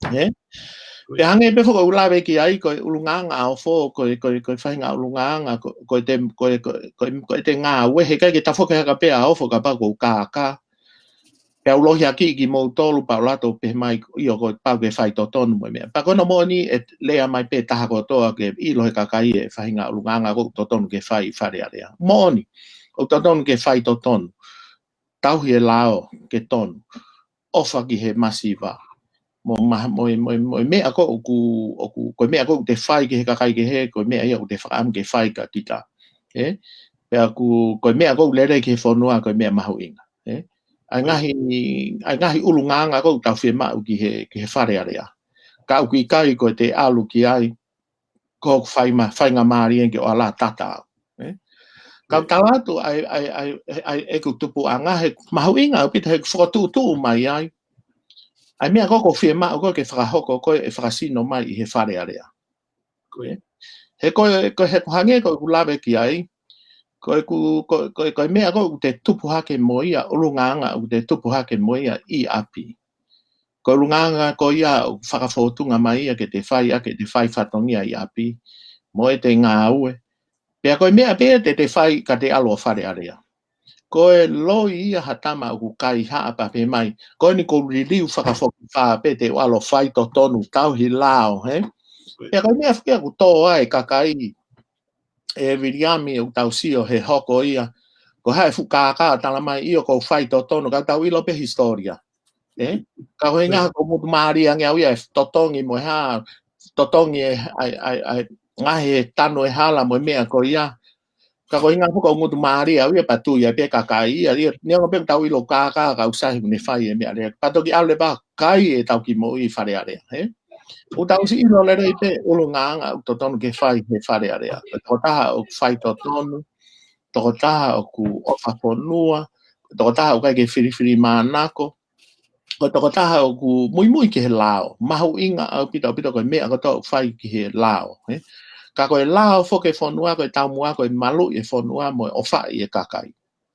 Ē? Ko ia. Pea hangē pē foki ʻoku ou lave ki ai, ko e ʻulungaanga ʻa Ofo, ko e, ko e, ko e faʻahinga ʻulungaanga, ko, ko ʻete, ko e, ko e, ko e, ko ʻete ngāue, he ʻikai ke tafoki hake pē ʻa Ofo kapau ʻoku ou kākā. Pea u lohiakiʻi kimoutolu, pea u ʻalu atu ʻo pehē mai, ʻio, ʻoku pau ke faitotonu mo e meʻa. Pea ko hono moʻoni ʻe lea mai pē taha kotoa ke ʻilo ʻe he kakai e faʻahinga ʻulungaanga ʻoku totonu ke fai ʻi Fale Alea. Moʻoni, ʻoku totonu ke faitotonu. Tauhi e lao ke tonu. ʻOfa ki he masiva. Mo ma-, mo e, mo e, mo e meʻa ko ē ʻoku, ʻoku, ko e meʻa ko ē ʻoku te fai ki he kakai kehe, ko e meʻa ia ʻoku te fakaʻamu ke fai kia kita. Ē? Pea ʻoku, ko e meʻa ko ē ʻoku lelei ki he fonua, ko e meʻa mahuʻinga. Ē? ʻA e ngaahi, ʻa e ngaahi ʻulungaanga ko ē ʻoku tau fiemaʻu ki he, ki he Fale Alea. Ka ʻoku ʻikai ko ʻete ʻalu ki ai, ko hoku fai ma-, faingamālie ke ʻoua ʻe tata au. Ē? Ka u tala atu ʻa e, ʻa e, ʻa e, ʻa e, ʻa e ʻeku tupuʻanga he mahuʻinga ʻaupito he ʻoku fokotuʻutuʻu mai ai ʻa e meʻa ko ē ʻoku ou fiemaʻu ko ē ke fakahoko ko ē ʻe fakasino mai ʻi he Fale Alea. Ko ia. He ko e, ko e, he ko e hangē ko ʻeku lave ki ai, ko ʻeku, ko, ko, ko e meʻa ko ē ʻoku te tupu hake mo ia, ʻulungaanga ʻoku te tupu hake mo ia ʻi ʻapi. Ko e ʻulungaanga ko ia ʻoku fakafōtunga mai ia ke te fai ʻaki ʻete fai fatongia ʻi ʻapi, mo ʻete ngāue. Pea ko e meʻa pē te te fai ka te ʻalu ʻo Fale Alea. Ko e loi ia ha tama ʻoku kaihaʻa pea pehē mai, ko eni ʻoku ou liliu fakafokifā pē te u ʻalu ʻo faitotonu tauhi lao, hē? Pea ko e meʻa foki ia ʻoku tō ai e kakai, ʻe Viliami, ʻoku tau sio he hoko ia, ko hai fuʻu kākā tala mai, ʻio ʻoku ou faitotonu, ka tau ʻilo pē hisitōlia. Ē? Ka ko e ʻuhinga ʻoku ou ngutu mālie ange au ia ʻe totongi mo e hā, totongi e, ʻa e, ʻa e, ʻa e, ngaahi he tanu e hala mo e meʻa ko ia. Ka ko e ʻuhinga foki ʻoku ou ngutu mālie au ia pea tui ai pē kakai ia, ia, neongo pē ʻoku tau ʻilo kākā ka ʻoku sai ʻoku ne fai e meʻa lea. Pea toki ʻalu leva ʻo kai ʻetau kiʻi moʻui ʻi Fale Alea, hē? ʻOku tau ʻosi ʻilo lelei pē ʻulungaanga ʻoku totonu ke fai he Fale Alea. Ko e tokotaha ʻoku faitotonu, tokotaha ʻoku ʻofa fonua, tokotaha ʻoku ʻikai ke filifilimānako, ko e tokotaha ʻoku muimui ki he lao, mahuʻinga ʻaupito, ʻaupito ko e meʻa kotoa ʻoku fai ki he lao, ē? Ka ko e lao foki e fonua, ko e taumuʻa, ko e maluʻi e fonua mo e ʻofaʻi e kakai.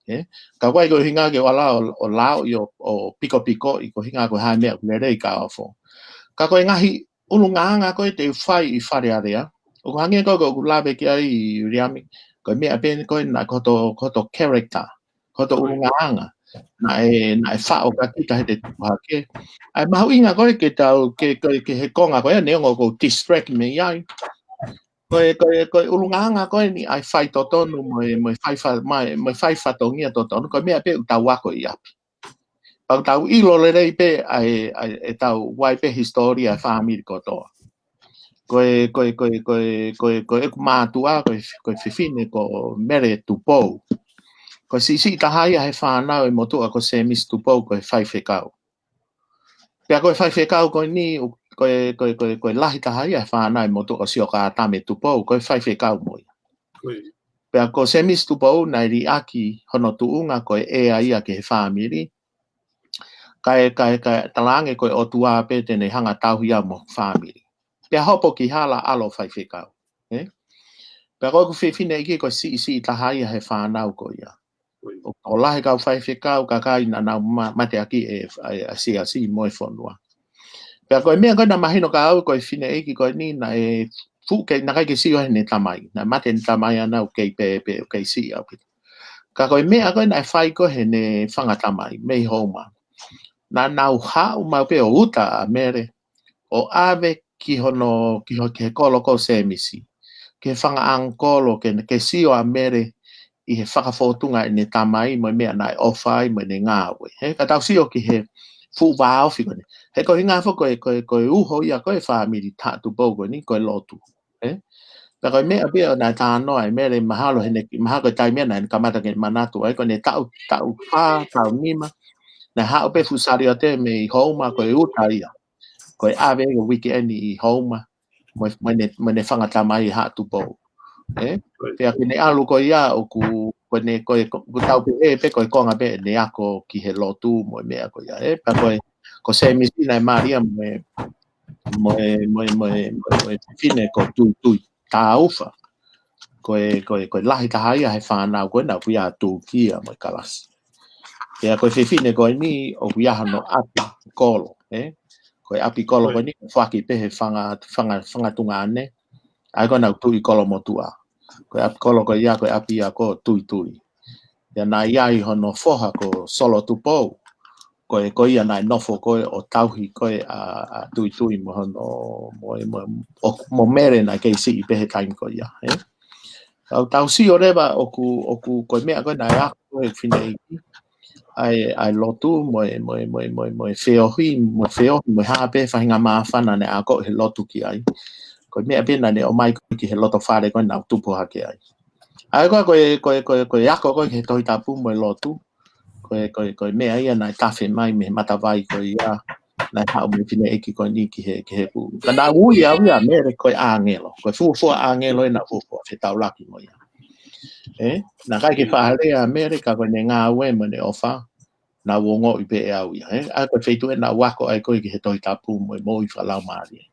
Ē? Ka ʻoku ʻikai ko e ʻuhinga ke ʻoua ʻo, ʻo laoʻi ʻo, ʻo pikopikoʻi, ko e ʻuhinga ko e hā e meʻa ʻoku lelei ka ofo. Ka ko e ngaahi ʻulungaanga ko ē te u fai ʻi Fale Alea, ʻoku hangē ko ē ko ʻeku lave ki ai, Viliami, ko e meʻa pē ko ē naʻe ko hoto, ko hoto character, ko hoto ʻulungaanga. Naʻe, naʻe faʻo ka kita he te tupu hake. ʻA e mahuʻinga ko ē ke tau, ke, ke, ke he konga ko ē, neongo ʻoku ou distract mei ai. Ko e, ko e, ko e ʻulungaanga ko eni ʻa e faitotonu mo e, mo e faifa-, mo e, mo e faifatongia totonu, ko e meʻa pē ʻoku tau ako ʻi ʻapi. Pea ʻoku tau ʻilo lelei pē ʻa e, ʻa e, ʻetau ʻai pē hisitōlia e fāmili kotoa. Ko e, ko e, ko e, ko e, ko e, ko ʻeku mātuʻa, ko e, ko e fefine ko Mele Tupou. Ko e siʻisiʻi taha ia he fānau e motuʻa ko Semisi Tupou, ko e faifekau. Pea ko e faifekau ko eni, ʻo, ko e, ko e, ko e, ko e lahi taha ia he fānau e motuʻa ko Siokatame Tupou, ko e faifekau mo ia. Pea ko Semisi Tupou naʻe liʻaki hono tuʻunga ko e ʻea ia ki he fāmili. Kae, kae, kae talaange ko e ʻOtua pē te ne hanga tauhi au mo e fāmili. Pea hopo ki hala ʻalu ʻo faifekau. Ē? Pea ko ʻeku fefine ʻeiki ko e siʻisiʻi taha ia he fānau ko ia. ʻO, ʻo lahi kau faifekau, kakai naʻa nau ma-, mateaki e, e, e siasi mo e fonua. Pea ko e meʻa ko ē naʻe mahino kia au, ko e fefine ʻeiki ko eni naʻe fuʻu kei, naʻe ʻikai ke sio heʻene tamai. Naʻe mate ʻene tamai ʻanenai ʻoku kei pē, pē, ʻoku kei siʻi ʻaupito. Ka ko e meʻa ko ē naʻe fai ko ē heʻene fanga tamai, mei Houma. Naʻa nau haʻu maʻu pē ʻo uta ʻa Mele, ʻo ʻave ki hono, ki ho-, ki he kolo ko Semisi. Ki he fanga ʻangikolo, ke, ke sio ʻa Mele ʻi he fakafōtunga ʻene tamai mo e meʻa naʻe ʻofa ai mo ʻene ngāue. He, ka tau sio ki he fuʻu vāofi ko eni. He ko e ʻuhinga foki ko e, ko e, ko e uho ia ko e fāmili Haʻa Tupou ko eni, ko e lotu. Ē? Pea ko e meʻa pē ʻoku ne talanoa ai Mele mahalo heʻene, mahalo ko e taimi ia naʻa ne kamata ke manatu ai, ko ʻene taʻu, taʻu fā, taʻu nima. Naʻe haʻu pē fuʻu saliote mei Houma ko e uta ia. Ko e ʻave ko e weekend ʻi Houma. Mo e, mo ʻene, mo ʻene fanga tamai Haʻa Tupou. Ē? Pea ko ʻene ʻalu ko ia ʻoku, ko ʻene, ko e, ko, ʻoku tau pehē pē ko e konga pē ʻene ako ki he lotu mo e meʻa ko ia. Ē? Pea ko e, ko Semisi naʻe mālie mo e, mo e, mo e, mo e, mo e, mo e fefine ko Tuitui Taufa. Ko e, ko e, ko e lahi taha ia he fānau ko ē naʻe ʻoku ʻi ai ʻa Tūkia mo e kalasi. Pea ko e fefine ko eni ʻoku ʻi ai hono ʻapi kolo, ē? Ko e ʻapi kolo ko eni, foaki pē he fanga, fanga, fanga tuongaʻane. ʻA ia ko ʻenau tuʻi kolo motuʻa. Ko e ʻapi kolo ko ia, ko e ʻapi ia ko Tuitui. Pea naʻe ʻi ai hono foha ko Solo Tupou. Ko e, ko ia naʻe nofo ko ē ʻo tauhi ko ē ʻa, ʻa Tuitui mo hono, mo, mo, ʻo, mo Mele naʻe kei siʻi pē he taimi ko ia, ē? Tau, tau sio leva ʻoku, ʻoku, ko e meʻa ko ē naʻe ako ko ē fefine ʻeiki. ʻA e, ʻa e lotu mo e, mo e, mo e, mo e, mo e feohi, mo e feohi, mo e hā pē faʻahinga māfana naʻe ako he lotu ki ai. Ko e meʻa pē naʻa ne ʻomai ko ē ki he loto fale ko ē naʻa nau tupu hake ai. ʻA ia ko e, ko e, ko e, ko e, ko e ako ko ē ki he Tohi Tapu mo e lotu. Ko e, ko e, ko e meʻa ia naʻe tafe mai mei he matavai ko ia. Naʻe haʻu mei fefine ʻeiki ko eni ki he, ki he pū. Ka naʻa ku ui au ia Mele ko e ʻāngelo. Ko e fuofua ʻāngelo ē naʻa fuofua fetaulaki mo ia. Ē? Naʻe ʻikai ke faʻa lea ʻa Mele ka ko ʻene ngāue mo ʻene ʻofa. Naʻa ku ongoʻi pē ʻe au ia. Ē? ʻA ia ko e feituʻu ē naʻa ku ako ai ko ē ki he Tohi Tapu mo e moʻui fakalaumālie.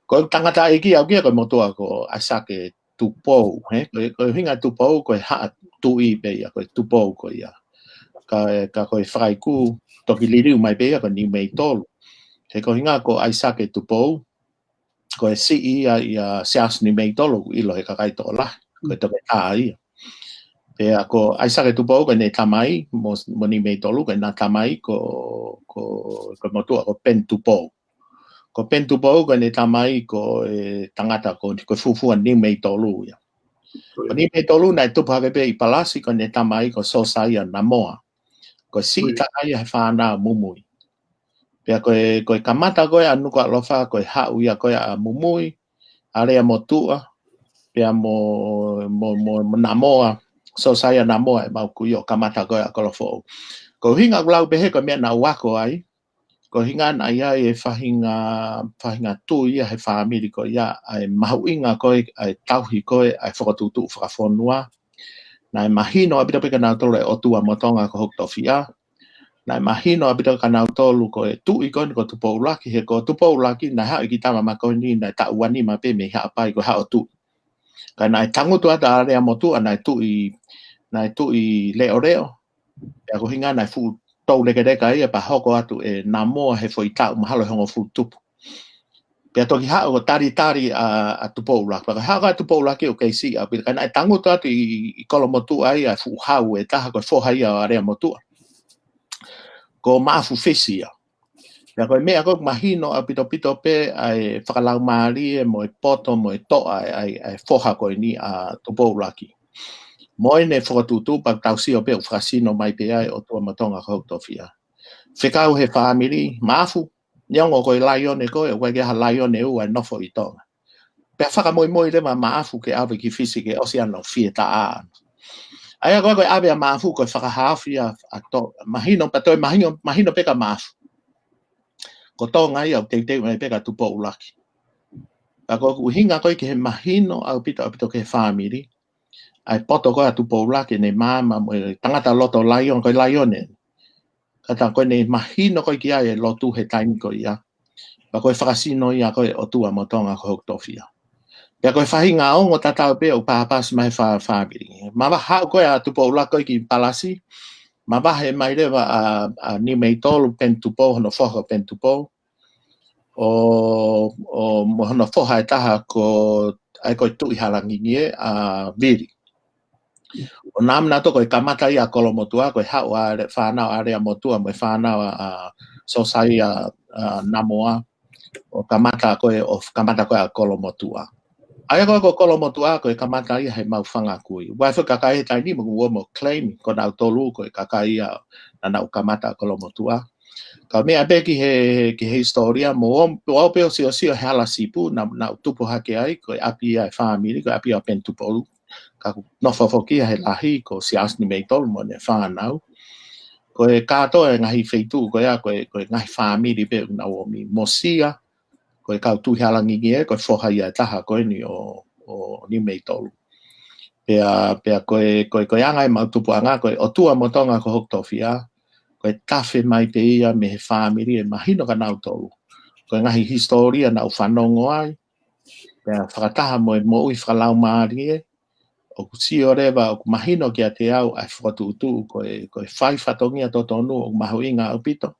Ko e tangataʻeiki au kia ko e motuʻa ko ʻAisake Tupou, ē? Ko e, ko e ʻuhinga Tupou, ko e haʻa tuʻi pē ia, ko e Tupou ko ia. Ka, ka ko e fakaiku, toki liliu mai pē ia, ko Niumeitolu. He ko e ʻuhinga ko ʻAisake Tupou, ko e siʻi ia, ia Siaosi Niumeitolu, ʻoku ʻilo he kakai tokolahi, ko e toketā ia. Pea ko ʻAisake Tupou, ko ʻene tamai, mo, mo Niumeitolu, ko ʻena tamai, ko, ko, ko e motuʻa, ko Peni Tupou. Ko Peni Tupou, ko ʻene tamai, ko e tangata, ko, ko e fuofua Niumeitolu ia. Ko Niumeitolu, naʻe tupu hake pē ʻi Palasi, ko ʻene tamai, ko Sosaia Namoa. Ko e siʻi taha ia he fānau Mumui. Pea ko e, ko e kamata ko ē ʻa Nukuʻalofa, ko e haʻu ia ko ē ʻa Mumui, ʻAleamotuʻa, pea mo, mo, mo, mo Namoa, Sosaia Namoa ʻemau kui ʻo kamata ko ē ʻa Kolofoʻou. Ko e ʻuhinga ʻoku lau pehē ko e meʻa naʻa ku ako ai, ko e ʻuhinga naʻe ʻi ai e faʻahinga, faʻahinga tui ia he fāmili ko ia, ʻa e mahuʻinga ko ē, ʻa e tauhi ko ē, ʻa e fokotuʻutuʻu fakafonua. Naʻe mahino ʻaupito pē kia nautolu e ʻOtua mo Tonga ko hoku tofiʻa. Naʻe mahino ʻaupito kia nautolu ko e tuʻi ko eni ko Tupoulaki, he ko Tupoulaki, naʻe haʻu e kiʻi tama makoni, naʻe taʻu uanima pē mei Haʻapai ko e haʻo tuʻi. Ka naʻe tangutu atu ʻa Aleamotuʻa, naʻe tuʻi, naʻe tuʻi leʻoleʻo. Pea ko e ʻuhinga naʻe fuʻu toulekeleka ia pea hoko atu ʻe Namoa he foʻi taʻu mahalo ʻe hongofulu tupu. Pea toki haʻu ko e talitali ʻa, ʻa Tupou ʻUluaki. Pea ko e haʻu ko ē ʻa Tupou ʻUluaki ʻoku kei siʻi ʻaupito. Ka naʻe tangutu atu ʻi, ʻi Kolomotuʻa ia ʻa e fuʻu hau ʻe taha ko e foha ia ʻo Aleamotuʻa. Ko Maʻafu Fisi ia. Pea ko e meʻa ko ē ʻoku mahino ʻaupito pē ʻa e fakalaumālie mo e poto mo e toʻa ʻa e, ʻa e, ʻa e foha ko eni ʻa Tupou ʻUluaki. Mo ʻene fokotuʻutuʻu pea tau sio pē ʻoku fakasino mai pē ʻa e ʻOtua mo Tonga ko hoku tofiʻa. Fekau he fāmili, Maʻafu, neongo ko e laione ko ē, ʻoku ʻikai ke ʻi ai ha laione ua ʻe nofo ʻi Tonga. Pea fakamoimoi leva Maʻafu ke ʻave ki Fisi ke ʻosi ʻene fietaʻa. ʻA ia ko e, ko e ʻave ʻa Maʻafu ko e fakahaofi ʻa, ʻa To-, mahino pē toe mahino, mahino pē kia Maʻafu. Ko Tonga ia ʻoku teuteu mai pē kia Tupou ʻUluaki. Ka ko e ʻuhinga ko ē ki he mahino ʻaupito, ʻaupito ki he fāmili. ʻA e poto ko ē ʻa Tupou ʻUluaki ʻene maama mo e tangata loto laione, ko e laione. Ka tā ko ʻene mahino ko ē ki ai e lotu he taimi ko ia. Pea ko e fakasino ia ko e ʻOtua mo Tonga ko hoku tofiʻa. Pea ko e faʻahinga ongo tatau pē ʻoku pāpasi mai he fā-, fāmili. Mavahe haʻu ko ē ʻa Tupou ʻUluaki ko ē ki Palasi. Mavahe mai leva ʻa, ʻa Niumeitolu, Penitupou, hono foha ko Penitupou. ʻO, ʻo mo hono foha ʻe taha ko, ʻa ia ko e Tuʻi Halangingie, ʻa Vili. ʻO naʻa nau toko e kamata ia ʻa Kolomotuʻa, ko e haʻu ʻa e fānau ʻa Aleamotuʻa mo e fānau ʻa, ʻa Sōsaia, ʻa Namoa, ʻo kamata ko ē, ʻo kamata ko ē ʻa Kolomotuʻa. ʻA ia ko e, ko Kolomotuʻa, ko e kamata ia he mau fanga kui. Ua fo kakai he taimi ni mo ua mo claim, ko nautolu, ko e kakai ia naʻa nau kamata ʻa Kolomotuʻa. Ka meʻa pē ki he, ki he hisitōlia, mo o, o pē ʻo sio, sio he hala Sipu, naʻa, naʻa nau tupu hake ai, ko e ʻapi ia ʻa e fāmili, ko e ʻapi ʻa Penitupou. Ka ʻoku nofo foki ia he lahi, ko Siaosi Niumeitolu mo ʻene fānau. Ko e kātoa e ngaahi feituʻu ko ia, ko e, ko e ngaahi fāmili pē ʻoku nau ʻomi. Mo Sia, ko e kau Tuʻi Halangingie, ko e foha ia ʻe taha ko eni ʻo, ʻo Niumeitolu. Pea, pea ko e, ko e, ko e anga ʻemau tupuʻanga, ko e ʻOtua mo Tonga ko hoku tofiʻa, ko e tafe mai pē ia mei he fāmili ʻe mahino kia nautolu. Ko e ngaahi hisitōlia naʻa ku fanongo ai, pea fakataha mo e moʻui fakalaumālie, ʻoku sio leva, ʻoku mahino kiate au ʻa e fokotuʻutuʻu, ko e, ko e fai fatongia totonu, ʻoku mahuʻinga ʻaupito.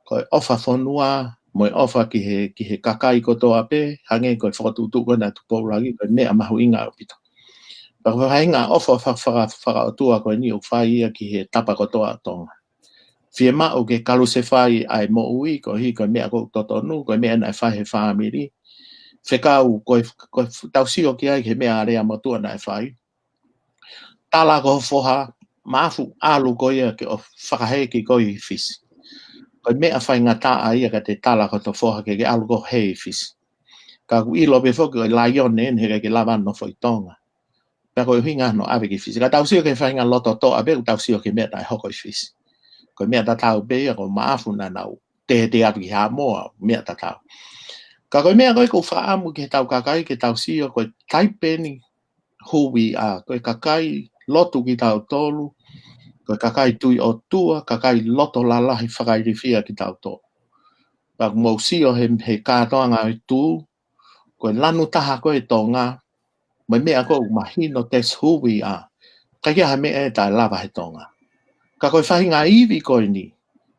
Ko e ʻofa fonua, mo e ʻofa ki he, ki he kakai kotoa pē, hangē ko e fokotuʻutuʻu ko ena ʻa Tupou ʻUluaki, ko e meʻa mahuʻinga ʻaupito. Pea ko e faʻahinga ʻofa fa-, fa-, fakaʻotua ko eni ʻoku fai ia ki he tapa kotoa ʻo Tonga. Fiemaʻu ke kalusefai ʻa e moʻui, koeʻuhi ko e meʻa ʻoku totonu, ko e meʻa naʻe fai he fāmili. Fekau, ko e, ko e tau sio ki ai ki he meʻa ʻa Aleamotuʻa naʻe fai. Tala ko ho foha, Maʻafu, ʻalu koe ia ke ʻo fakahē ki koe ʻi Fisi. Ko e meʻa faingataʻa ia ka te tala ki ho foha ke ke ʻalu koe ʻo hē ʻi Fisi. Ka ʻoku ʻilo pē foki ko e laione eni heʻikai ke lava nofo ʻi Tonga. Pea ko e ʻuhinga hono ʻave ki Fisi. Ka tau sio ki he faʻahinga loto toʻa pē, ʻoku tau sio ki he meʻa naʻe hoko ʻi Fisi. Ko e meʻa tatau pē ia ko Maʻafu naʻa nau tētē atu ki Haʻamoa, meʻa tatau. Ka ko e meʻa ko ē ʻoku ou fakaʻamu ki he tau kakai, ke tau sio ko e taipe eni huʻi ʻa, ko e kakai lotu kitautolu, ko e kakai tui ʻOtua, kakai loto lalahi fakailifia kitautolu. Pea ʻoku mou sio he, he kātoanga ʻo e tuʻu, ko e lanu taha ko ē ʻo Tonga, mo e meʻa ko ē ʻoku mahino te huʻi ʻa, ʻikai ke ʻi ai ha meʻa ʻe taʻelava he Tonga. Ka ko e faʻahinga ivi ko eni,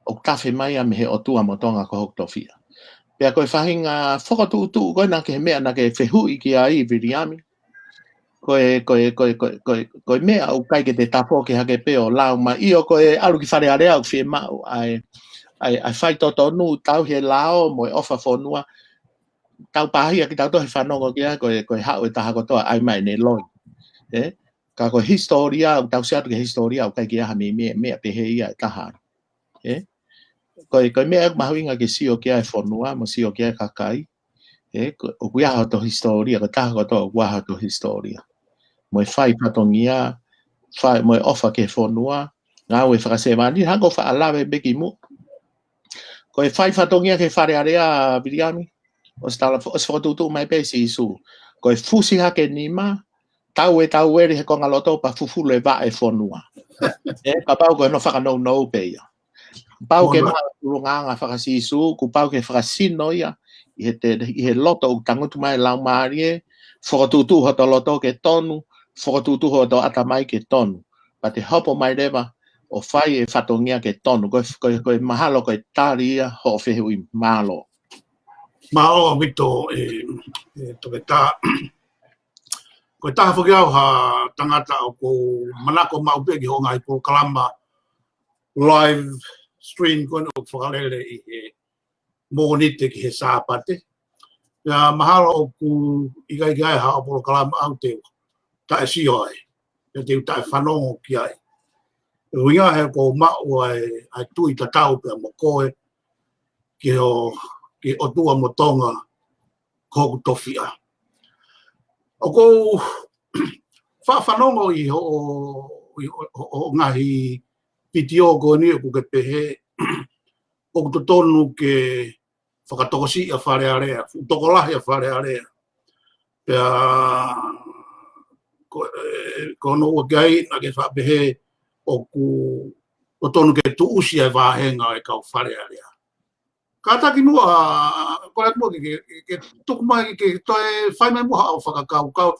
ʻoku tafe mai ia mei he ʻOtua mo Tonga ko hoku tofiʻa. Pea ko e faʻahinga fokotuʻutuʻu ko ena ki he meʻa naʻa ke fehuʻi ki ai Viliami. Ko e, ko e, ko e, ko e, ko e, ko e meʻa ʻoku ʻikai ke te tafoki hake pē ʻo lau mai. ʻIo ko e ʻalu ki Fale Alea ʻoku fiemaʻu ʻa e, ʻa e, ʻa e fai totonu tauhi e lao mo e ʻofa fonua. Tau pāhia kitautolu he fanongo ki ai, ko e, ko e haʻu e taha kotoa ʻai mai ʻene loi. Ē? Ka ko e hisitōlia, ʻoku tau sio atu ki he hisitōlia, ʻoku ʻikai ke ʻi ai ha meʻa, meʻa, meʻa pehē ia ʻe taha. Ē? Ko e, ko e meʻa ʻoku mahuʻinga ke sio ki ai e fonua, mo sio ki ai e kakai. Ē? Ko, ʻoku ʻi ai hoto hisitōlia, ko e taha kotoa ʻoku ʻi ai hoto hisitōlia. Mo e fai fatongia, fai, mo e ʻofa ki he fonua, ngāue fakasevāniti, hangē ko e faʻa lave pē kimuʻa. Ko e fai fatongia ki Fale Alea, Viliami, ʻosi tala, ʻosi fokotuʻutuʻu mai pē ʻe Sīsū. Ko e fusi hake nima, tau e taueli he konga loto pea fufulu e vaʻe fonua. Ē, kapau ko hono fakanounou pē ia. Pau ke maʻu e ʻulungaanga faka-Sīsū, kuo pau ke fakasino ia, ʻi he te, ʻi he loto ʻoku tangutu mai e Laumālie, Fokotuʻutuʻu hoto loto ke tonu, fokotuʻutuʻu hoto ʻatamai ke tonu. Pea te hopo mai leva ʻo fai e fatongia ke tonu. Ko e, ko e, ko e mahalo ko e tali ia hoʻo fehuʻi. Mālō. Mālō ʻaupito, e, e, Toketā. Ko e taha foki au ha tangata ʻoku ou manako maʻu pē ki hoʻo ngaahi polokalama live stream ko eni ʻoku fakalele ʻi he Mōnite ki he Sāpate. Pea mahalo ʻoku ʻikai ke ʻi ai haʻo polokalama ʻoku te u taʻe sio ai, pea te u taʻe fanongo ki ai. ʻUhinga he ʻoku ou maʻu ʻa e, ʻa e tui tatau pea mo koe ki ho, ki he ʻOtua mo Tonga ko hoku tofiʻa. ʻOku ou faʻa fanongo ʻi hoʻo, ʻi hoʻo, hoʻo, hoʻo ngaahi vitiō ko eni ʻoku ke pehē ʻoku totonu ke fakatokosiʻi ʻa Fale Alea, fuʻu tokolahi ʻa Fale Alea. Pea ko, e, ko hono ua ki ai, naʻa ke faʻa pehē ʻoku totonu ke tuʻusi ʻa e vāhenga ʻo e kau Fale Alea. Kātaki muʻa, ko e muʻa ke, ke, ke tuku mai, ke toe fai mai muʻa haʻo fakakaukau,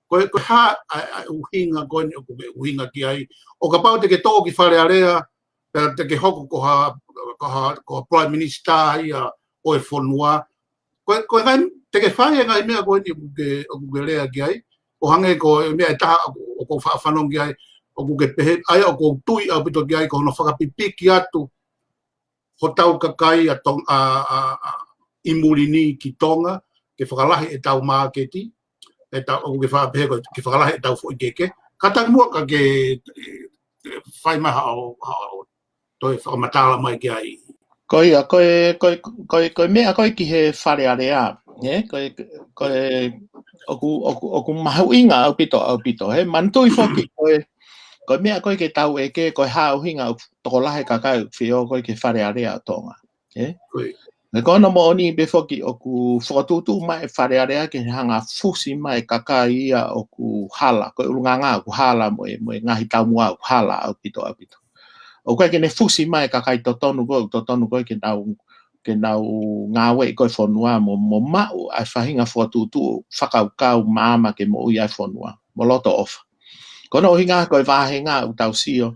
ko e, ko e hā ʻa e, ʻa e ʻuhinga ko eni ʻoku ke ʻuhinga ki ai. ʻO kapau te ke tō ki Fale Alea, pea te ke hoko ko ha, ko ha, ko ha Prime Minister ia ʻo e fonua. Ko e, ko e ngaahi, te ke fai e ngaahi meʻa ko eni ʻoku ke, ʻoku ke lea ki ai. ʻO hangē ko e meʻa ʻe taha ʻoku, ʻoku ou faʻa fanongo ki ai, ʻoku ke pehē, ʻa ia ʻoku ou tui ʻaupito ki ai, ko hono fakapipiki atu hotau kakai ʻa Tong-, ʻa, ʻa, ʻa, ʻi muli ni ki Tonga, ke fakalahi ʻetau māketi, ʻetau, ʻoku ke faʻa pehē ko e, ke fakalahi ʻetau foʻi keke. Kātaki muʻa ka ke, e, fai mai haʻo, haʻo toe fakamatala mai ki ai. Ko ia, ko e, ko e, ko e, ko e meʻa ko ē ki he Fale Alea, ē? Ko e, ko e, ʻoku, ʻoku, ʻoku mahuʻinga ʻaupito, ʻaupito, ē? Manatuʻi foki, ko e, ko e meʻa ko ē ke tau ʻeke, ko e hā ʻuhinga ʻoku tokolahi e kakai ʻoku feʻao ko ē ki he Fale Alea ʻo Tonga, ē? Ko ia. He ko hono moʻoni pē foki ʻoku fokotuʻutuʻu mai e Fale Alea ke hanga fusi mai e kakai ia ʻoku hala, ko e ʻulungaanga ʻoku hala mo e, mo e ngaahi taumuʻa ʻoku hala ʻaupito, ʻaupito. ʻOku ʻikai ke ne fusi mai e kakai totonu ko ē, ʻoku totonu ko ē ke nau, ke nau ngāueʻi ko ē fonua mo, mo maʻu ʻa e faʻahinga fokotuʻutuʻu fakakaukau maama ke moʻui ai fonua mo loto ʻofa. Ko hono ʻuhinga ko e vāhenga ʻoku tau sio.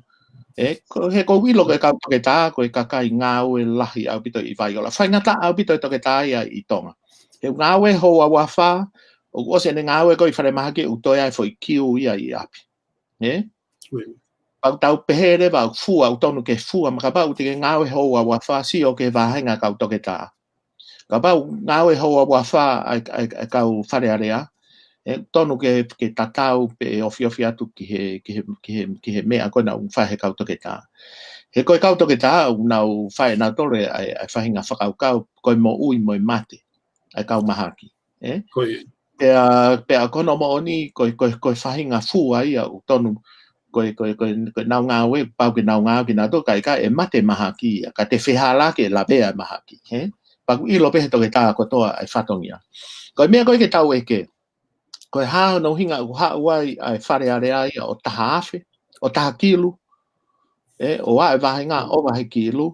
Ē, ko, he ʻoku ou ʻilo ko e kau toketā, ko e kakai ngāue lahi ʻaupito ʻi Vaiola. Faingataʻa ʻaupito e toketā ia ʻi Tonga. He ʻoku ngāue houa ua fā, ʻoku ʻosi ʻene ngāue ko ē ʻi falemahaki ʻoku toe ʻi ai e foʻi kiu ia ʻi ʻapi. Ē? Ko ia. Pea ʻoku tau pehē leva ʻoku fua, ʻoku tonu ke fua, mo kapau te ke ngāue houa ua fā, sio ki he vāhenga kau toketā. Kapau ngāue houa ua fā ʻa e, ʻa e, ʻa e kau Fale Alea, ē, tonu ke, ke tatau pē ʻe ofiofi atu ki he, ki he, ki he, ki he meʻa ko ē naʻa nau fai he kau toketā. He ko e kau toketā, ʻoku nau fai ʻe nautolu ʻa e, ʻa e faʻahinga fakakaukau, ko e moʻui mo e mate ʻa e kau mahaki. Ē? Ko ia. Pea, pea ko hono moʻoni, ko e, ko e, ko e faʻahinga fua ia ʻoku tonu, ko e, ko e, ko e, ko e nau ngāue, pau ke nau ngāue kinautolu, ka ʻikai ʻe mate mahaki ia, ka te fehālaaki e lavea e mahaki, ē? Pea ʻoku ʻilo pē he toketā kotoa ʻa e fatongia. Ko e meʻa ko ē ke tau ʻeke, ko e hā hono ʻuhinga ʻoku haʻu ai ʻa e Fale Alea ia ʻo taha afe, ʻo taha kilu, ē, ʻo ʻai e vāhenga ʻova he kilu,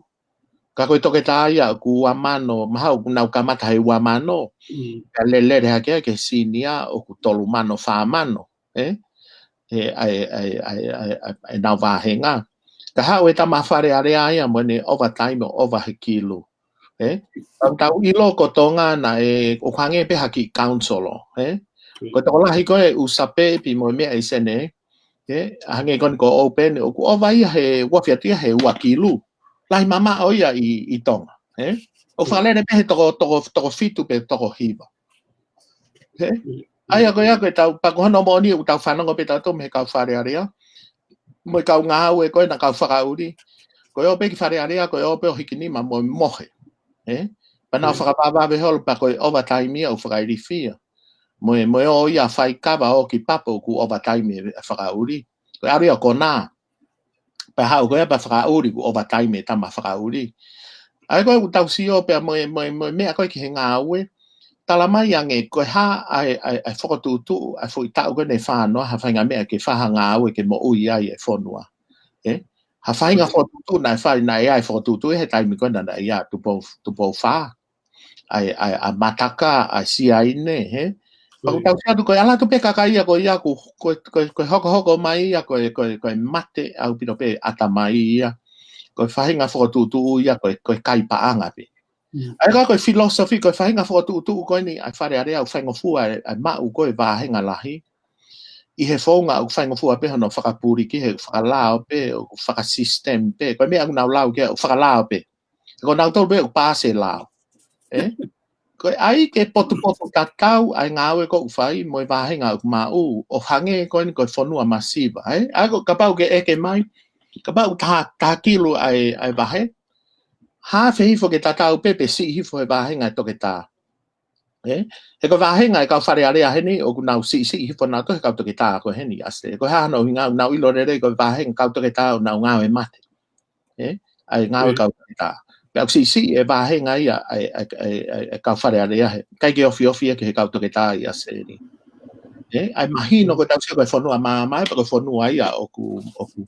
ka ko e toketā ia ʻoku ua mano, mahalo ʻoku nau kamata he ua mano, Mm. pea lele hake ai ki he senior ʻoku tolu mano, fā mano, ē? He ʻa e, ʻa e, ʻa e, ʻa e, ʻa e, ʻa e nau vāhenga. Ka haʻu e tama Fale Alea ia mo ʻene overtime ʻo ʻova he kilu, ē? Pea ʻoku tau ʻilo ko Tonga naʻe, ʻoku hangē pē ha kiʻi council, ē? Ko e tokolahi ko ē ʻū sapepi mo e meʻa ʻi Senē, ē? Hangē ko eni ko Open, ʻoku ʻova ia he, ʻoku ʻofi atu ia he ua kilu. Lahi mamaʻo ia ʻi, ʻi Tonga, ē? ʻOku fakalele pē he toko, toko, toko fitu pe toko hiva. Ē? ʻA ia ko ia ko e tau, pea ko hono moʻoni ʻoku tau fanongo pē tautolu mei he kau Fale Alea, mo e kau ngāue ko ē naʻa nau fakaʻuli. Ko e ō pē ki Fale Alea, ko e ō pē ʻo hiki nima mo e mohe. Ē? Pea nau Mm. fakavavevave holo pea ko e overtime ia ʻoku fakailifia. Mo e, mo e ō ia fai kava ʻo ki Papo ʻoku overtime e fakaʻuli. Ko e ʻalu ia ʻo konā. Pea haʻu ko ia pea fakaʻuli, ʻoku overtime e tama fakaʻuli. ʻA ia ko ē ʻoku tau sio pea mo e, mo e, mo e meʻa ko ē ki he ngāue. Tala mai ange, ko e hā ʻa e, ʻa e, ʻa e fokotuʻutuʻu, ʻa e foʻi taʻu ko eni ʻe fā noa, ha faʻahinga meʻa ke fai ha ngāue ke moʻui ai e fonua. Ē? Ha faʻahinga Mm. fokotuʻutuʻu naʻe fai, naʻe ʻi ai e fokotuʻutuʻu he taimi ko ē naʻe ʻi ai ʻa Tupou, Tupou Fā. ʻA e, ʻa e, ʻa Mataka, ʻa Siaine, ē? Pea ʻoku tau sio atu ko e ʻalu atu pē kakai ia ko ia ʻoku, ko e, ko e, ko e hokohoko mai ia ko e, ko e, ko e mate ʻaupito pē ʻatamai ia. Ko e faʻahinga fokotuʻutuʻu ia ko e, ko e kai paʻanga pē. ʻA ia ka ko e philosophy, ko e faʻahinga fokotuʻutuʻu ko eni ʻa e Fale Alea ʻoku faingofua ʻa e, ʻa e maʻu ko e vāhenga lahi. ʻI he founga ʻoku faingofua pē hono fakapuliki he ʻoku fakalao pē, ʻoku fakasystem pē. Ko e meʻa ʻoku nau lau ki ai ʻoku fakalao pē. Ko nautolu pē ʻoku paasi e lao. ʻE? Ko e ʻai ke potupotu tatau ʻa e ngāue ʻoku fai mo e vāhenga ʻoku maʻu ʻo hangē ko eni ko e fonua masiva. ʻE? ʻA ia ko kapau ke ʻeke mai, kapau taha, taha kilu ʻa e, ʻa e vahe, haafe hifo ke tatau pē pe siʻi hifo he vāhenga ʻa e toketā. ʻE? He ko e vāhenga ʻa e kau Fale Alea heni, ʻoku nau siʻisiʻi hifo nautolu he kau toketā ko eni ʻa ʻAositelēlia. Ko e hā hono ʻuhinga, nau ʻilo lelei ko e vāhenga kau toketā ʻoku nau ngāue mate. ʻE? ʻA e ngāue kau toketā. Pea ʻoku siʻisiʻi e vāhenga ia ʻa e, ʻa e, ʻa e, ʻa e, ʻa e kau Fale Alea he. ʻIkai ke ofiofi ia ki he kau toketā ʻi ʻAositelēlia. ʻE? ʻA e mahino ko e tau sio ko e fonua māmā, pea ko e fonua ia ʻoku, ʻoku,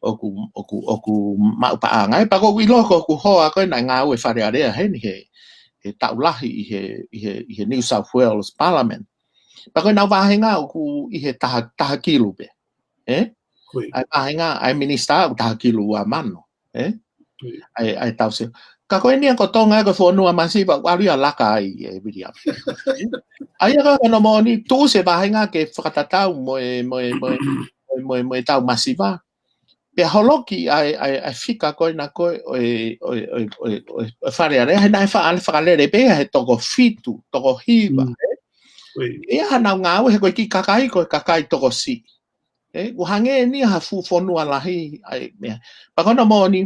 ʻoku, ʻoku, ʻoku maʻu paʻanga. ʻE, pea ʻoku ou ʻilo ko ʻeku hoa ko ē naʻe ngāue Fale Alea heni he, he taʻu lahi ʻi he, ʻi he, ʻi he New South Wales Parliament. Pea ko ʻenau vāhenga ʻoku ʻi he taha, taha kilu pē. ʻE? ʻA e vāhenga ʻa e minisitā ʻoku taha kilu ua mano. ʻE? ʻA e, ʻa e tau sio. Ka ko eni ia ko Tonga ko e fonua masiva ʻoku ʻalu ia ʻo laka ai ʻe Viliami. ʻE? ʻA ia ka ko hono moʻoni, tuʻusi e vāhenga ke fakatatau mo e, mo e, mo e, mo e, mo e, mo e tau masiva. Pea holoki ʻa e, ʻa e, ʻa e fika ko ena ko e, ʻo e, ʻo e, ʻo e, ʻo e, ʻo e, ʻo e Fale Alea, he naʻe fa-, ale fakalele pē he toko fitu, toko hiva, ʻe? ʻIo. ʻA ia hanau ngāue he ko e kiʻi kakai, ko e kakai tokosiʻi. ʻE, ʻoku hangē eni ha fuʻu fonua lahi, ʻa e meʻa. Pea ko hono moʻoni,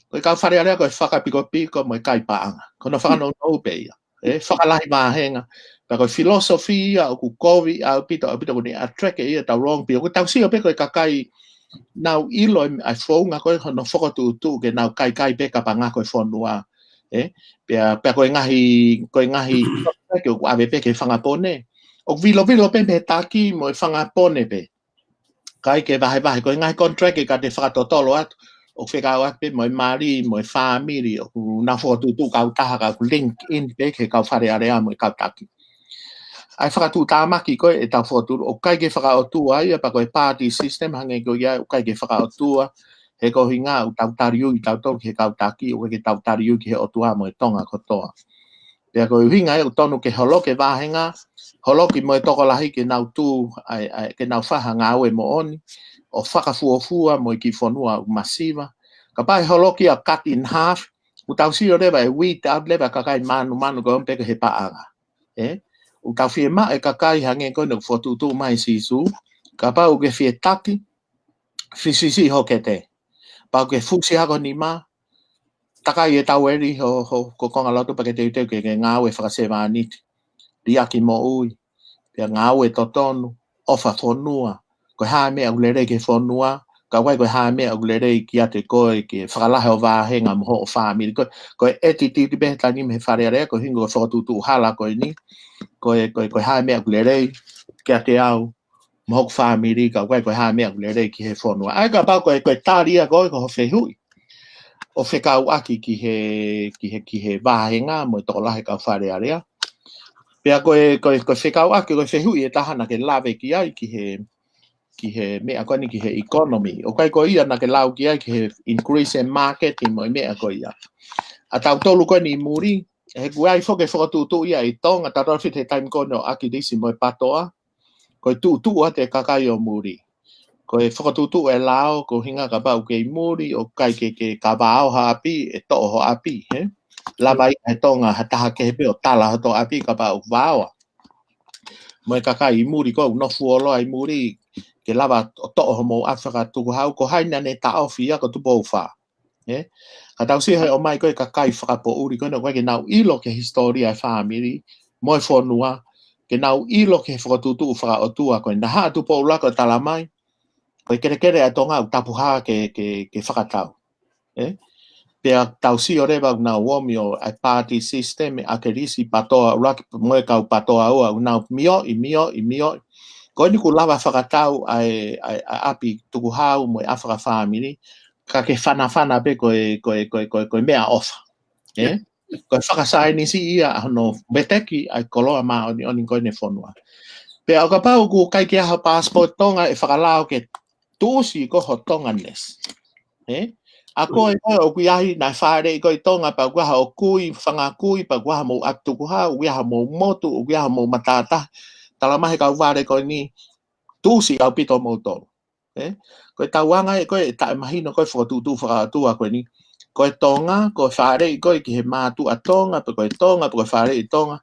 ko e kau Fale Alea ko e fakapikopiko mo e kai paʻanga. Ko hono fakanounou pē ia. ʻE, fakalahi vāhenga. Pea ko e philosophy ia ʻoku kovi ʻaupito, ʻaupito ʻoku ne attract ia ʻetau wrong view. ʻOku tau sio pē ko e kakai nau ʻilo ʻa e founga ko ē hono fokotuʻutuʻu ke nau kaikai pē kapau ngā ko e fonua. ʻE, pea, pea ko e ngaahi, ko e ngaahi contract ʻoku ʻave pē ki he fanga pone. ʻOku vilovilo pē mei he taki mo e fanga pone pē. ʻIkai ke vahevahe, ko e ngaahi contract ʻikai te fakatotolo atu, ʻoku fekauʻaki pē mo e mali, mo e fāmili, ʻoku nau fokotuʻutuʻu kautaha ka ʻoku link in pē ki he kau Fale Alea mo e kau taki. ʻA e fakatuʻutāmaki ko ē ʻetau fokotuʻutuʻu, ʻoku ʻikai ke fakaʻotua ia, pea ko e party system, hangē ko ia, ʻoku ʻikai ke fakaʻotua, he ko e ʻuhinga ʻoku tau taliui tautolu ki he kau taki, ʻoku ʻikai ke tau taliui ki he ʻOtua mo e Tonga kotoa. Pea ko e ʻuhinga ia ʻoku tonu ke holoki e vāhenga, holoki mo e tokolahi ke nau tū, ʻa e, ʻa e, ke nau fai ha ngāue moʻoni, ʻo fakafuofua mo e kiʻi fonua ʻoku masiva. Kapau ʻe holoki ʻo cut in half, ʻoku tau sio leva e weed out leva e kakai manumanu ko ē ʻoku pehē ko e paʻanga. ʻE? ʻOku tau fiemaʻu e kakai hangē ko eni ʻoku fokotuʻutuʻu mai ʻe Sīsū, kapau ʻoku ke fie taki, fisisi ho kete. Pea ʻoku ke fusi hako nima, takai e taueli ho, ho, ko e konga lotu pea ke teuteu ke, ke ngāue fakasevāniti. Liʻaki moʻui, pea ngāue totonu, ʻofa fonua. Ko e hā e meʻa ʻoku lelei ki he fonua, ka ʻoku ʻikai ko e hā e meʻa ʻoku lelei kiate koe ke fakalahi ho vāhenga mo hoʻo fāmili. Ko, ko e attitude pē he taimi ni mei he Fale Alea, ko e ʻuhinga ko e fokotuʻutuʻu hala ko eni. Ko e, ko e, ko e hā e meʻa ʻoku lelei kiate au mo hoku fāmili, ka ʻoku ʻikai ko e hā e meʻa ʻoku lelei ki he fonua. ʻA ia kapau ko e, ko e tali ia ko ē ko ho fehuʻi ʻoku fekauʻaki ki he, ki he, ki he vāhenga mo e tokolahi e kau Fale Alea. Pea ko e, ko e, ko e fekauʻaki, ko e fehuʻi ʻe taha naʻa ke lave ki ai ki he, ki he meʻa ko eni ki he economy. ʻOku ʻikai ko ia naʻa ke lau ki ai ki he increase e market mo e meʻa ko ia. ʻA tautolu ko eni ʻi muli, he ʻoku ʻi ai foki e fokotuʻutuʻu ia ʻi Tonga, tautolu fit he taimi ko eni ʻo ʻAkilisi mo e PATOA, ko e tuʻutuʻu atu e kakai ʻo muli. Ko e fokotuʻutuʻu e lao, ko e ʻuhinga kapau ʻoku ke ʻi muli, ʻoku ʻikai ke, ke ka vao ha ʻapi, ʻe toʻo ho ʻapi, he? Lava ia he Tonga, ha taha kehe pē ʻo tala hoto ʻapi kapau ʻoku vao. Mo e kakai ʻi muli ko ē, ʻoku nofo fuoloa ʻi muli, ke lava ʻo toʻo homou ʻapi fakatukuhau, ko hai naʻa ne taʻofi ia, ko Tupou Fā. ʻE? Ka tau sio he ʻomai ko ē kakai fakapoʻuli ko ē, ʻoku ʻikai ke nau ʻilo ki he hisitōlia e fāmili, mo e fonua, ke nau ʻilo ki he fokotuʻutuʻu fakaʻotua ko ē. Naʻe haʻu Tupou ʻUluaki ʻo tala mai, ko e kelekele ʻa Tonga ʻoku tapu hā ke, ke, ke fakatau. ʻE? Pea tau sio leva ʻoku nau ō mai ʻo e party system, ʻAkilisi, PATOA ʻUluaki mo e kau PATOA Ua, ʻoku nau mioʻi, mioʻi, mioʻi. Ko eni kuo lava fakatau ʻa e, ʻa e, ʻa e ʻapi tukuhau mo e ʻapi fakafāmili, ka ke fanafana pē ko e, ko e, ko e, ko e, ko e meʻaʻofa. ʻE? ʻIo. Ko e fakasaienisi ia ʻa hono veteki ʻa e koloa māʻoniʻoni ko eni e fonua. Pea ʻo kapau ʻoku ʻikai ke ʻi ai ha passport Tonga ʻe fakalao ke tuʻusi ko ho Tonganess. Ē? ʻA koe ko ē ʻoku ʻi ai naʻe fāʻeleʻi koe ʻi Tonga pea ʻoku ʻi ai hoʻo kui, fanga kui, pea ʻoku ʻi ai hoʻomou ʻapitukuhau, ʻoku ʻi ai hoʻomou motu, ʻoku ʻi ai hoʻomou matātahi. Talamai ʻe he kau vale ko eni, tuʻusi ʻaupito moutolu. Ē? Ko e tauʻanga ē ko ē ʻe taʻemahino ko ē fokotuʻutuʻu fakaʻotua ko eni. Ko e Tonga, ko e fāʻeleʻi koe ki he mātuʻa Tonga, pe ko e Tonga, pe ko e fāʻeleʻi Tonga.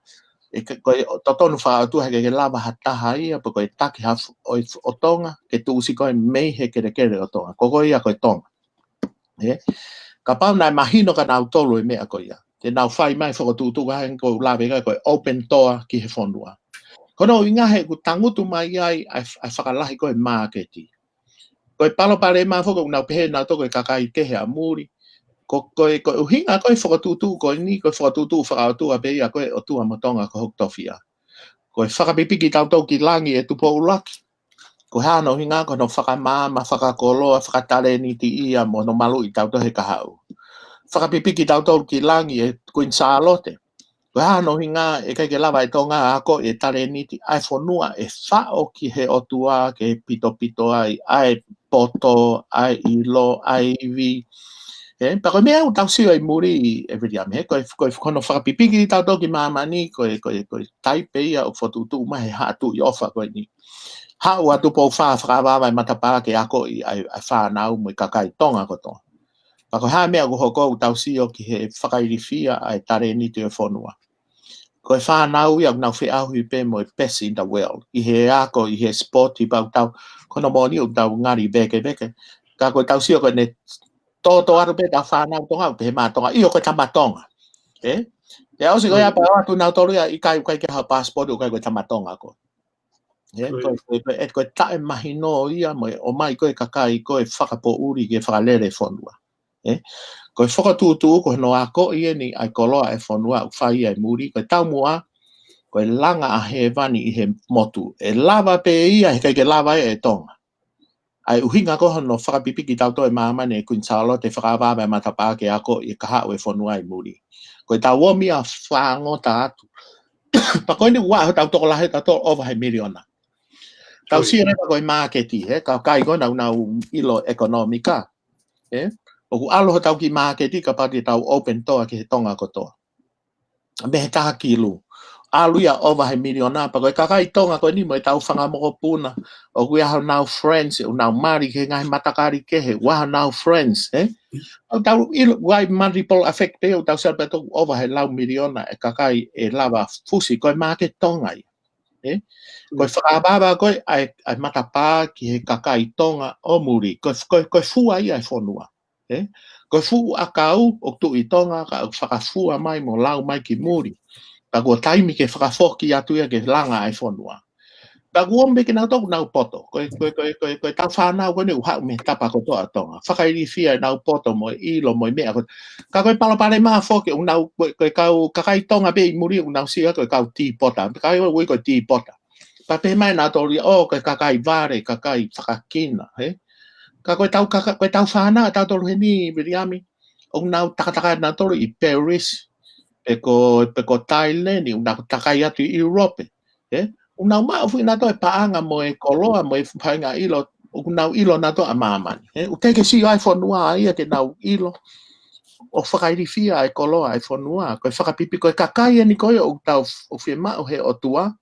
ʻE ke, ko e totonu fakaʻotua he ʻikai ke lava ha taha ia, pe ko e taki ha f-, ʻo, ʻo Tonga, ke tuʻusi koe mei he kelekele ʻo Tonga. Ko koe ia ko e Tonga. Ē? Kapau naʻe mahino kia nautolu e meʻa ko ia. Te nau fai mai fokotuʻutuʻu hangē ko e lave ko ē ko e open door ki he fonua. Ko hono ʻuhinga he ʻoku tangutu mai ai ʻa e, ʻa e fakalahi ko ē māketi. Ko e palopalema foki ʻoku nau pehē nautolu ko e kakai kehe ʻa muli. Ko, ko e, ko e ʻuhinga ko ē fokotuʻutuʻu ko eni, ko e fokotuʻutuʻu fakaʻotua pē ia ko e ʻOtua mo Tonga ko hoku tofiʻa. Ko e fakapipiki tautolu ki langi ʻe Tupou ʻUluaki. Ko e hā hono ʻuhinga? Ko hono fakamaama, fakakoloa, fakatalēniti ia mo hono maluʻi tautolu he kahaʻu. Fakapipiki tautolu ki langi ʻe Kuini Sālote. Ko e hā hono ʻuhinga ʻe ʻikai ke lava ʻe Tonga ʻo akoʻi e talēniti ʻa e fonua ʻe faʻo ki he ʻOtua ke pitopito ai, ʻa e poto, ʻa e ʻilo, ʻa e ivi. Ē, pea ko e meʻa ʻoku tau sio ʻi muli ʻe Viliami, ē, ko e, ko e, ko hono fakapipiki tautolu ki māmani, ko e, ko e, ko e taipe ia ʻoku fokotuʻutuʻu mai he haʻa tuʻi ʻofa ko eni. Haʻu ʻa Tupou Fā fakaavaava e matapā ke akoʻi ʻa e, ʻa e fānau mo e kakai Tonga kotoa. Pea ko e hā e meʻa ʻoku hoko ʻoku tau sio ki he fakailifia ʻa e talēniti ʻo e fonua. Ko e fānau ia ʻoku nau feʻauhi pē mo e best in the world. ʻI he ako, ʻi he sport, ʻi he pau tau, ko hono moʻoni ʻoku tau ngali vekeveke. Ka ko e tau sio ko ʻene toto atu pē ʻetau fānau Tonga, ʻoku pehē mai ʻa Tonga, ʻio ko e tama Tonga. Ē? Pea ʻosi ko ia pea ʻoatu nautolu ia ʻikai, ʻikai ke ha passport, ʻikai ko e tama Tonga ko. Ē, ko, ko, ko, ē, ko e taʻemahino ia mo e ʻomai ko e kakai ko e fakapoʻuli ke fakalele fonua. Ē, ko e fokotuʻutuʻu ko hono akoʻi eni ʻa e koloa e fonua ʻoku fai ia ʻi muli, ko e taumuʻa, ko e langa ʻa hēvani ʻi he motu. ʻE lava pē ia, he ʻikai ke lava ʻe Tonga. ʻA e ʻuhinga ko hono fakapipiki tautolu e māmani ʻe Kuini Sālote fakaavaava e matapā ke akoʻi e kahaʻu e fonua ʻi muli. Ko e tau ō mai ʻo fāngota atu. Pea ko eni ʻoku ʻi ai hotau tokolahi tautolu ʻova he miliona. Tau sio leva ko e māketi, ē, kakai ko ena ʻoku nau ʻilo ʻekonōmika. Ē? ʻOku ʻalu hotau kiʻi māketi kapau te tau open door ki he Tonga kotoa. Mei he taha kilu. ʻAlu ia ʻova he miliona, pea ko e kakai Tonga ko eni mo ʻetau fanga mokopuna. ʻOku ʻi ai honau friends, ʻoku nau mali ki he ngaahi matakali kehe, ʻoku ʻi ai honau friends, ē? ʻOku tau ʻilo, ʻoku ʻi ai multiple effect pē, ʻoku tau sio pē tautolu ʻova he lau miliona e kakai ʻe lava fusi, ko e māketi Tonga ia. Ē? Ko e fakaavaava ko ē ʻa e, ʻa e matapā ki he kakai Tonga ʻo muli. Ko e, ko e, ko e fua ia e fonua. Ē? Ko e fuʻu ʻakau ʻoku tuʻu ʻi Tonga ka ʻoku fakafua mai mo lau mai ki muli. Ka kuo taimi ke fakafoki atu ia ke langa ʻa e fonua. Ka kuo ʻomi pē kinautolu ʻoku nau poto. Ko e, ko e, ko e, ko e, ko e tau fānau ko eni ʻoku haʻu mei he tapa kotoa ʻo Tonga. Fakailifia ʻenau poto mo e ʻilo mo e meʻa ko. Ka ko e palopalema foki ʻoku nau, ko e, ko e kau kakai Tonga pē ʻi muli ʻoku nau sio ko e kau tīpota. Kakai ʻoku ui ko e tīpota. Pea pehē mai nautolu ia, ʻō, ko e kakai vale, kakai fakakina, ē? Ka ko e tau kaka-, ko e tau fānau ʻa tautolu heni, Viliami, ʻoku nau takatakai nautolu ʻi Paris, pe ko, pe ko Thailand, ʻoku nau takai atu ʻi ʻIulope, ē? ʻOku nau maʻu foki nautolu e paʻanga mo e koloa, mo e faʻahinga ʻilo, ʻoku nau ʻilo nautolu ʻa māmani, ē? ʻOku ʻikai ke sio ai fonua ia ke nau ʻilo, ʻo fakailifia e koloa e fonua, ko e fakapipi, ko e kakai eni ko ē ʻoku tau f-, ʻoku fiemaʻu he ʻOtua,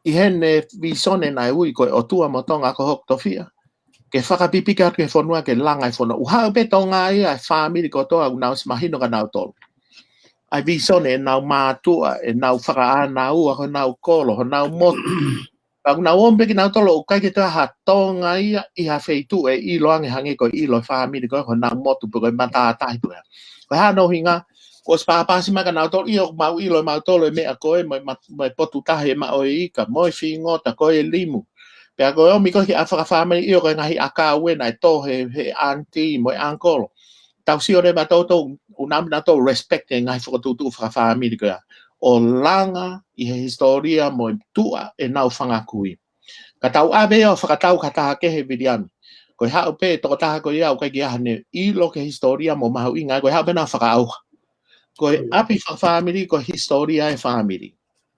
ʻi heʻene vīsone naʻe ui ko e ʻOtua mo Tonga ko hoku tofiʻa. Ke fakapipiki atu ki he fonua ke langa e fonua. ʻOku haʻu pē Tonga ia e fāmili kotoa ʻoku nau ʻosi mahino kia nautolu. ʻA e vīsone ʻenau mātuʻa, ʻenau fakaʻānaua, honau kolo, honau motu. Pea ʻoku nau ōmi pē kinautolu ʻoku ʻikai ke toe ha Tonga ia ʻi ha feituʻu ʻe ʻilo ange hangē ko e ʻilo e fāmili ko ē, ko honau motu pe ko e matātahi pe ko e hā. Ko e hā hono ʻuhinga, kuo ʻosi pāpasi mai kia nautolu, ʻio, ʻoku mau ʻilo ʻe mautolu e meʻa ko ē, mo e mat-, mo e potu tahi ʻe maʻu e ika, mo e fingota, ko e limu. Pea ko e ōmi ko ē ki he fakafāmili, ʻio, ko e ngaahi ʻakau ē naʻe tō he, he aunty mo e uncle. Tau sio leva tautolu, ʻoku nau ʻomi nautolu respect e ngaahi fokotuʻutuʻu fakafāmili ko ia. ʻO langa ʻi he hisitōlia mo e tuʻa ʻenau fanga kui. Ka tau ʻave ia ʻo fakatau ki ha taha kehe, Viliami. Ko e haʻu pē tokotaha ko ia ʻoku ʻikai ke ʻi ai haʻane ʻilo ki he hisitōlia mo mahuʻinga, ko e haʻu pē ʻo fakaʻauha. Ko e ʻapi fakafāmili, ko e hisitōlia e fāmili.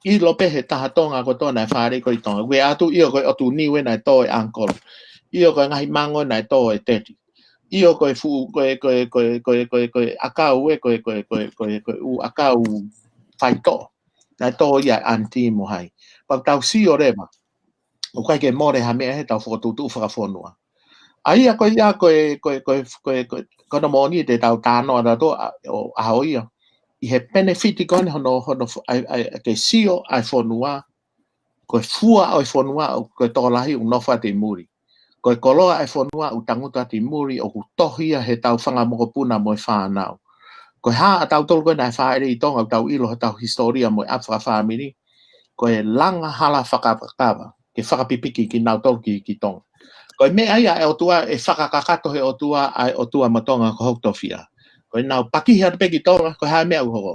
ʻIlo pē he taha Tonga kotoa naʻe fāʻeleʻi ko ē ʻi Tonga. Ko e ʻatu ʻio ko e ʻotu Niue naʻe tō e uncle. ʻIo ko e ngaahi mango naʻe tō e teti. ʻIo ko e fuʻu, ko e, ko e, ko e ʻakau ē, ko e, ko e, ko e, ko e, ko e ʻū ʻakau faitoʻo. Naʻe tō ia e aunty mo hai. Pea tau sio leva. ʻOku ʻikai ke mole ha meʻa he tau fokotuʻutuʻu fakafonua. ʻA ia ko ia ko e, ko e, ko e, ko e, ko e, ko hono moʻoni te tau tānoa tautolu ʻa, ʻo ʻaho ia. ʻI he penefiti ko eni hono, hono, ʻa e, ʻa e, ʻa e ke sio ʻa e fonua, ko e fua ʻo e fonua, ʻo ko e tokolahi ʻoku nofo atu ʻi muli. Ko e koloa ʻa e fonua ʻoku tangutu atu ʻi muli, ʻoku tohi ia he tau fanga mokopuna mo e fānau. Ko e hā ʻa tautolu ko ē naʻe fāʻeleʻi ʻi Tonga, ʻoku tau ʻilo he tau hisitōlia mo e ʻapi fakafāmili, ko e langa hala fakakava, ke fakapipiki kinautolu ki, ki Tonga. Ko e meʻa ia ʻa e ʻOtua, ʻe fakakakato he ʻOtua, ʻa e ʻOtua mo Tonga ko hoku tofiʻa. Ko ʻenau pakihi atu pē ki Tonga, ko e hā e meʻa ʻoku hoko.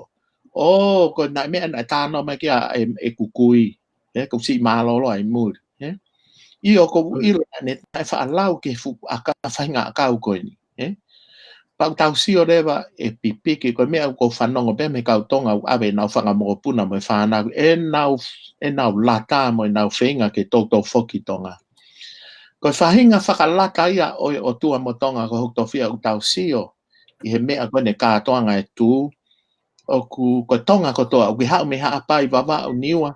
ʻŌ, ko e naʻe meʻa naʻe tānoa mai ki ai ʻe, ʻe Kukui. ʻE, ko e siʻi mālōlō ʻi muli. ʻE? ʻIo ʻoku ou ʻilo naʻe, naʻe faʻa lau ke fuʻu ʻakau, faʻahinga ʻakau ko eni. ʻE? Pea ʻoku tau sio leva ʻe pipiki, ko e meʻa ʻoku ou fanongo pē mei he kau Tonga ʻoku ʻave ʻenau fanga mokopuna mo e fānau, ʻenau, ʻenau lata mo ʻenau feinga ke toutou foki Tonga. Ko e faʻahinga fakalata ia ʻo e ʻOtua mo Tonga ko hoku tofiʻa ʻoku tau sio, ʻi he meʻa ko eni kātoanga e tū, ʻoku, ko Tonga kotoa, ʻoku ke haʻu mei Haʻapai, Vavaʻu, Niua,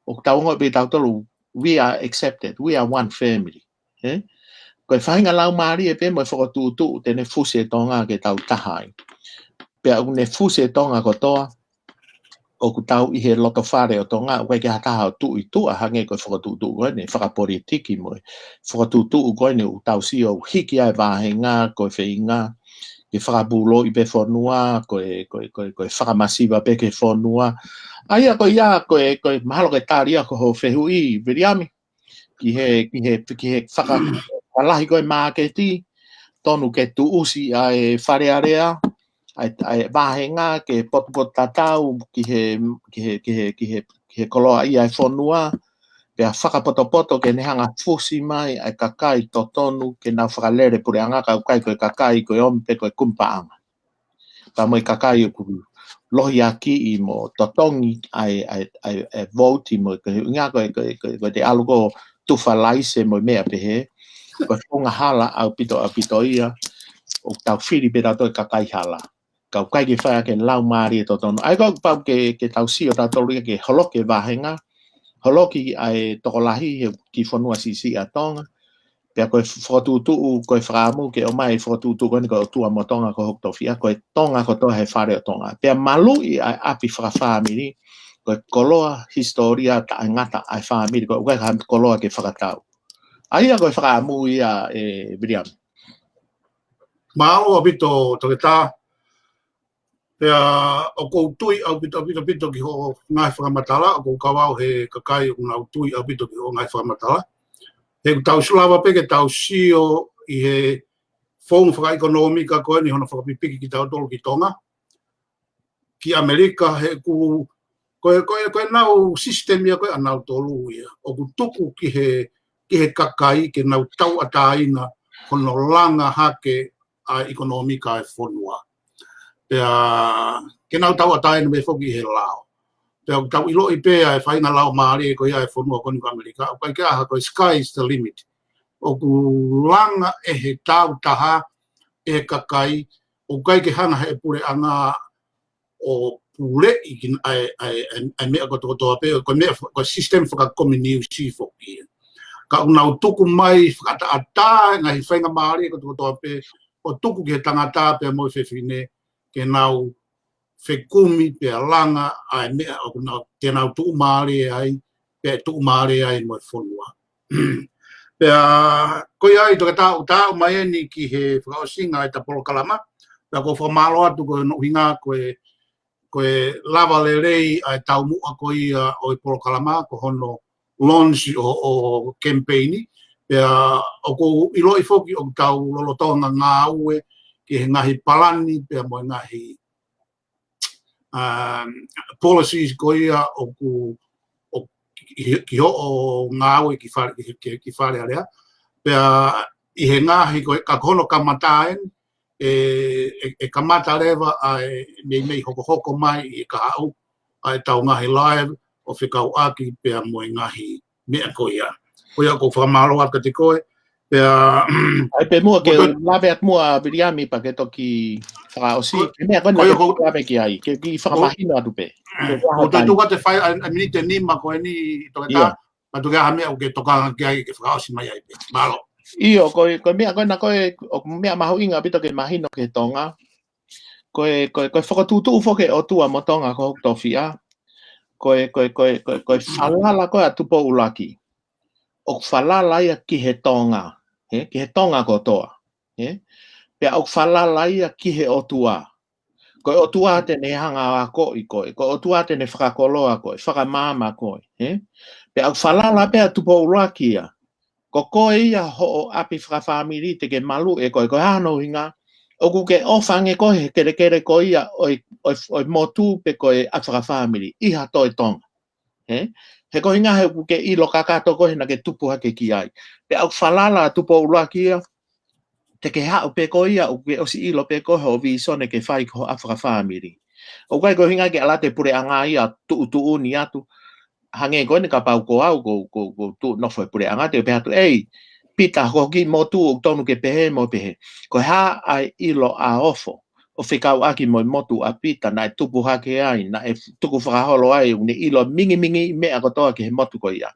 ʻoku tau ongoʻi pē tautolu, we are accepted, we are one family. ʻE? Ko e faʻahinga laumālie pē mo e fokotuʻutuʻu te ne fusi e Tonga ke tau taha ai. Pea ʻoku ne fusi e Tonga kotoa, ʻoku tau ʻi he loto fale ʻo Tonga, ʻoku ʻikai ke ha taha ʻo tuʻu ʻi tuʻa hangē ko e fokotuʻutuʻu ko eni, fakapolitiki mo e fokotuʻutuʻu ko eni, ʻoku tau sio ʻoku hiki ai e vāhenga, ko e feinga ke fakapūloʻi pē fonua, ko e, ko e, ko e, ko e fakamasiva pē ki he fonua. ʻA ia ko ia, ko e, ko e mahalo ko e tali ia ko hoʻo fehuʻi, Viliami, ki he, ki he, ki he faka-, fakalahi ko e māketi, tonu ke tuʻusi ʻa e Fale Alea, ʻa e, ʻa e vāhenga ke potupotutatau ki he, ki he, ki he, ki he, ki he koloaʻia e fonua, pea fakapotopoto ke ne hanga fusi mai ʻa e kakai totonu ke nau fakalele puleʻanga, ka ʻoku ʻikai ko e kakai ko e ʻomi pē ko e kumi paʻanga. Pea mo e kakai ʻoku lohiakiʻi mo totongi ʻa e, ʻa e, ʻa e, ʻa e vouti mo e, ko e ʻuhinga ko e, ko e, ko e, ko e te ʻalu ko ē ʻo tufa laise mo e meʻa pehē, ko e founga hala ʻaupito, ʻaupito ia, ʻoku tau fili pē tautolu e kakai hala. Ka ʻoku ʻikai ke fai ʻaki e laumālie totonu. ʻA ia ko e pau ke, ke tau sio tautolu ia ke holoki e vāhenga, holoki ʻa e tokolahi he kiʻi fonua siʻisiʻi ʻa Tonga. Pea ko e fokotuʻutuʻu, ko e fakaʻamu ke ʻomai e fokotuʻutuʻu ko eni ko e ʻOtua mo Tonga ko hoku tofiʻa, ko e Tonga kotoa he Fale ʻo Tonga. Pea maluʻi ʻa e ʻapi fakafāmili, ko e koloa hisitōlia taʻengata ʻa e fāmili, ko e ʻikai ha koloa ke fakatau. ʻA ia ko e fakaʻamu ia ʻe Viliami. Mālō ʻaupito, Toketā. Pea ʻoku ou tui ʻaupito, ʻaupito, ʻaupito ki hoʻo ngaahi fakamatala, ʻoku ou kau au he kakai ʻoku nau tui ʻaupito ki hoʻo ngaahi fakamatala. He ʻoku tau ʻosi lava pē ke tau sio ʻi he founga fakaʻekonōmika ko eni hono fakapipiki kitautolu ki Tonga, ki ʻAmelika, he ʻoku, ko e, ko e, ko ʻenau sisitemi ia ko ē ʻanautolu ia. ʻOku tuku ki he, ki he kakai ke nau tauʻatāina hono langa hake ʻa e ʻekonōmika ʻa e fonua. Pea ke nau tauʻatāina mai foki he lao. Pea ʻoku tau ʻiloʻi pē ʻa e faʻahinga laumālie ko ia e fonua ko eni ko ʻAmelika, ʻoku ʻikai ke ʻaha, ko e sky is the limit. ʻOku langa ʻe he tau taha, ʻe he kakai, ʻoku ʻikai ke hanga he puleʻanga ʻo puleʻi ki ai, ʻa e, ʻa e, ʻa e meʻa kotokotoa pē, ko e meʻa fa-, ko e sisitemi fakakominiusi foki. Ka ʻoku nau tuku mai fakaʻataʻatā e ngaahi faingamālie kotokotoa pē, ʻo tuku ki he tangata pea mo e fefine, ke nau fekumi pea langa ʻa e meʻa ʻoku nau, te nau tuʻumālie ai, pea tuʻumālie ai mo e fonua. Pea, ko ia ai, Toketā, ʻoku ta aʻu mai eni ki he fakaʻosinga ʻeta polokalama, pea ʻoku ou fakamālō atu ko hono ʻuhinga ko e, ko e lava lelei ʻa e taumuʻa ko ia ʻo e polokalama, ko hono launch ʻo, ʻo campaign, pea ʻoku ou ʻiloʻi foki ʻoku tau lolotonga ngāue ki he ngaahi palani, pea mo e ngaahi um, policies ko ia ʻoku, ʻo, ki, ki hoʻo ngāue ki Fale, ki, ki, ki Fale Alea. Pea ʻi he ngaahi ko ē, ka ko hono kamata eni, ʻe, ʻe, ʻe kamata leva ʻa e meimei hokohoko mai ʻi he kahaʻu ʻa e tau ngaahi live ʻo fekauʻaki pea mo e ngaahi meʻa ko ia. Ko ia ʻoku ou fakamālō atu kiate koe, pea ʻAi pē muʻa ke ʻoku ou lave atu muʻa Viliami pea ke toki fakaʻosi. Ko, ke meʻa ko ena ko ia ke ʻoku ou lave ki ai, ke, ke fakamahino atu pē. Ko e ʻoku ou tui atu ʻe fai ʻa e, ʻa e miniti ʻe nima ko eni Toketā. Ka tuku ke ʻi ai ha meʻa ʻoku ke tokanga ki ai ke fakaʻosi mai ai pē. Mālō. ʻIo, ko e, ko e meʻa ko ena ko e, ʻoku meʻa mahuʻinga ʻaupito ke mahino ki he Tonga. Ko e, ko e, ko e fokotuʻutuʻu foki ʻe he ʻOtua mo Tonga ko hoku tofiʻa. Ko e, ko e, ko e, ko e, ko e falala ko ē ʻa Tupou ʻUluaki. ʻOku falala ia ki he Tonga. He, ki he Tonga kotoa. He? Pea ʻoku falala ia ki he ʻOtua. Ko e ʻOtua te ne hanga ʻo akoʻi koe. Ko e ʻOtua te ne fakakoloa koe, fakamaama koe. He? Pea ʻoku falala pē ʻa Tupou ʻUluaki ia. Ko koe ia hoʻo ʻapi fakafāmili te ke maluʻi ʻe koe. Ko e hā hono ʻuhinga? ʻOku ke ʻofa ange koe he kelekele ko ia ʻo e, ʻo e, ʻo e motu pe ko e ʻapi fakafāmili. ʻI ha toe Tonga. He? He ko e ʻuhinga he ʻoku ke ʻilo kakato koe he naʻa ke tupu hake ki ai. Pea ʻoku falala ʻa Tupou ʻUluaki ia, te ke haʻu pē koe ia, ʻoku ke ʻosi ʻilo pē koe hoʻo vīsone ke fai ki hoʻo ʻapi fakafāmili. ʻOku ʻikai ko e ʻuhinga ke ʻalu atu e puleʻanga ia tuʻutuʻuni atu. Hangē ko eni kapau ko au, ko, ko, ko tuʻu nofo e puleʻanga, te u pehē atu, ʻEi, Pita, ko hoʻo kiʻi motu ʻoku tonu ke pehē mo pehē. Ko e hā ʻa e ʻilo ʻa Ofo ʻo fekauʻaki mo e motu ʻa Pita, naʻe tupu hake ai, naʻe tukufakaholo ai, ʻoku ne ʻilo mingimingiʻi meʻa kotoa ki he motu ko ia.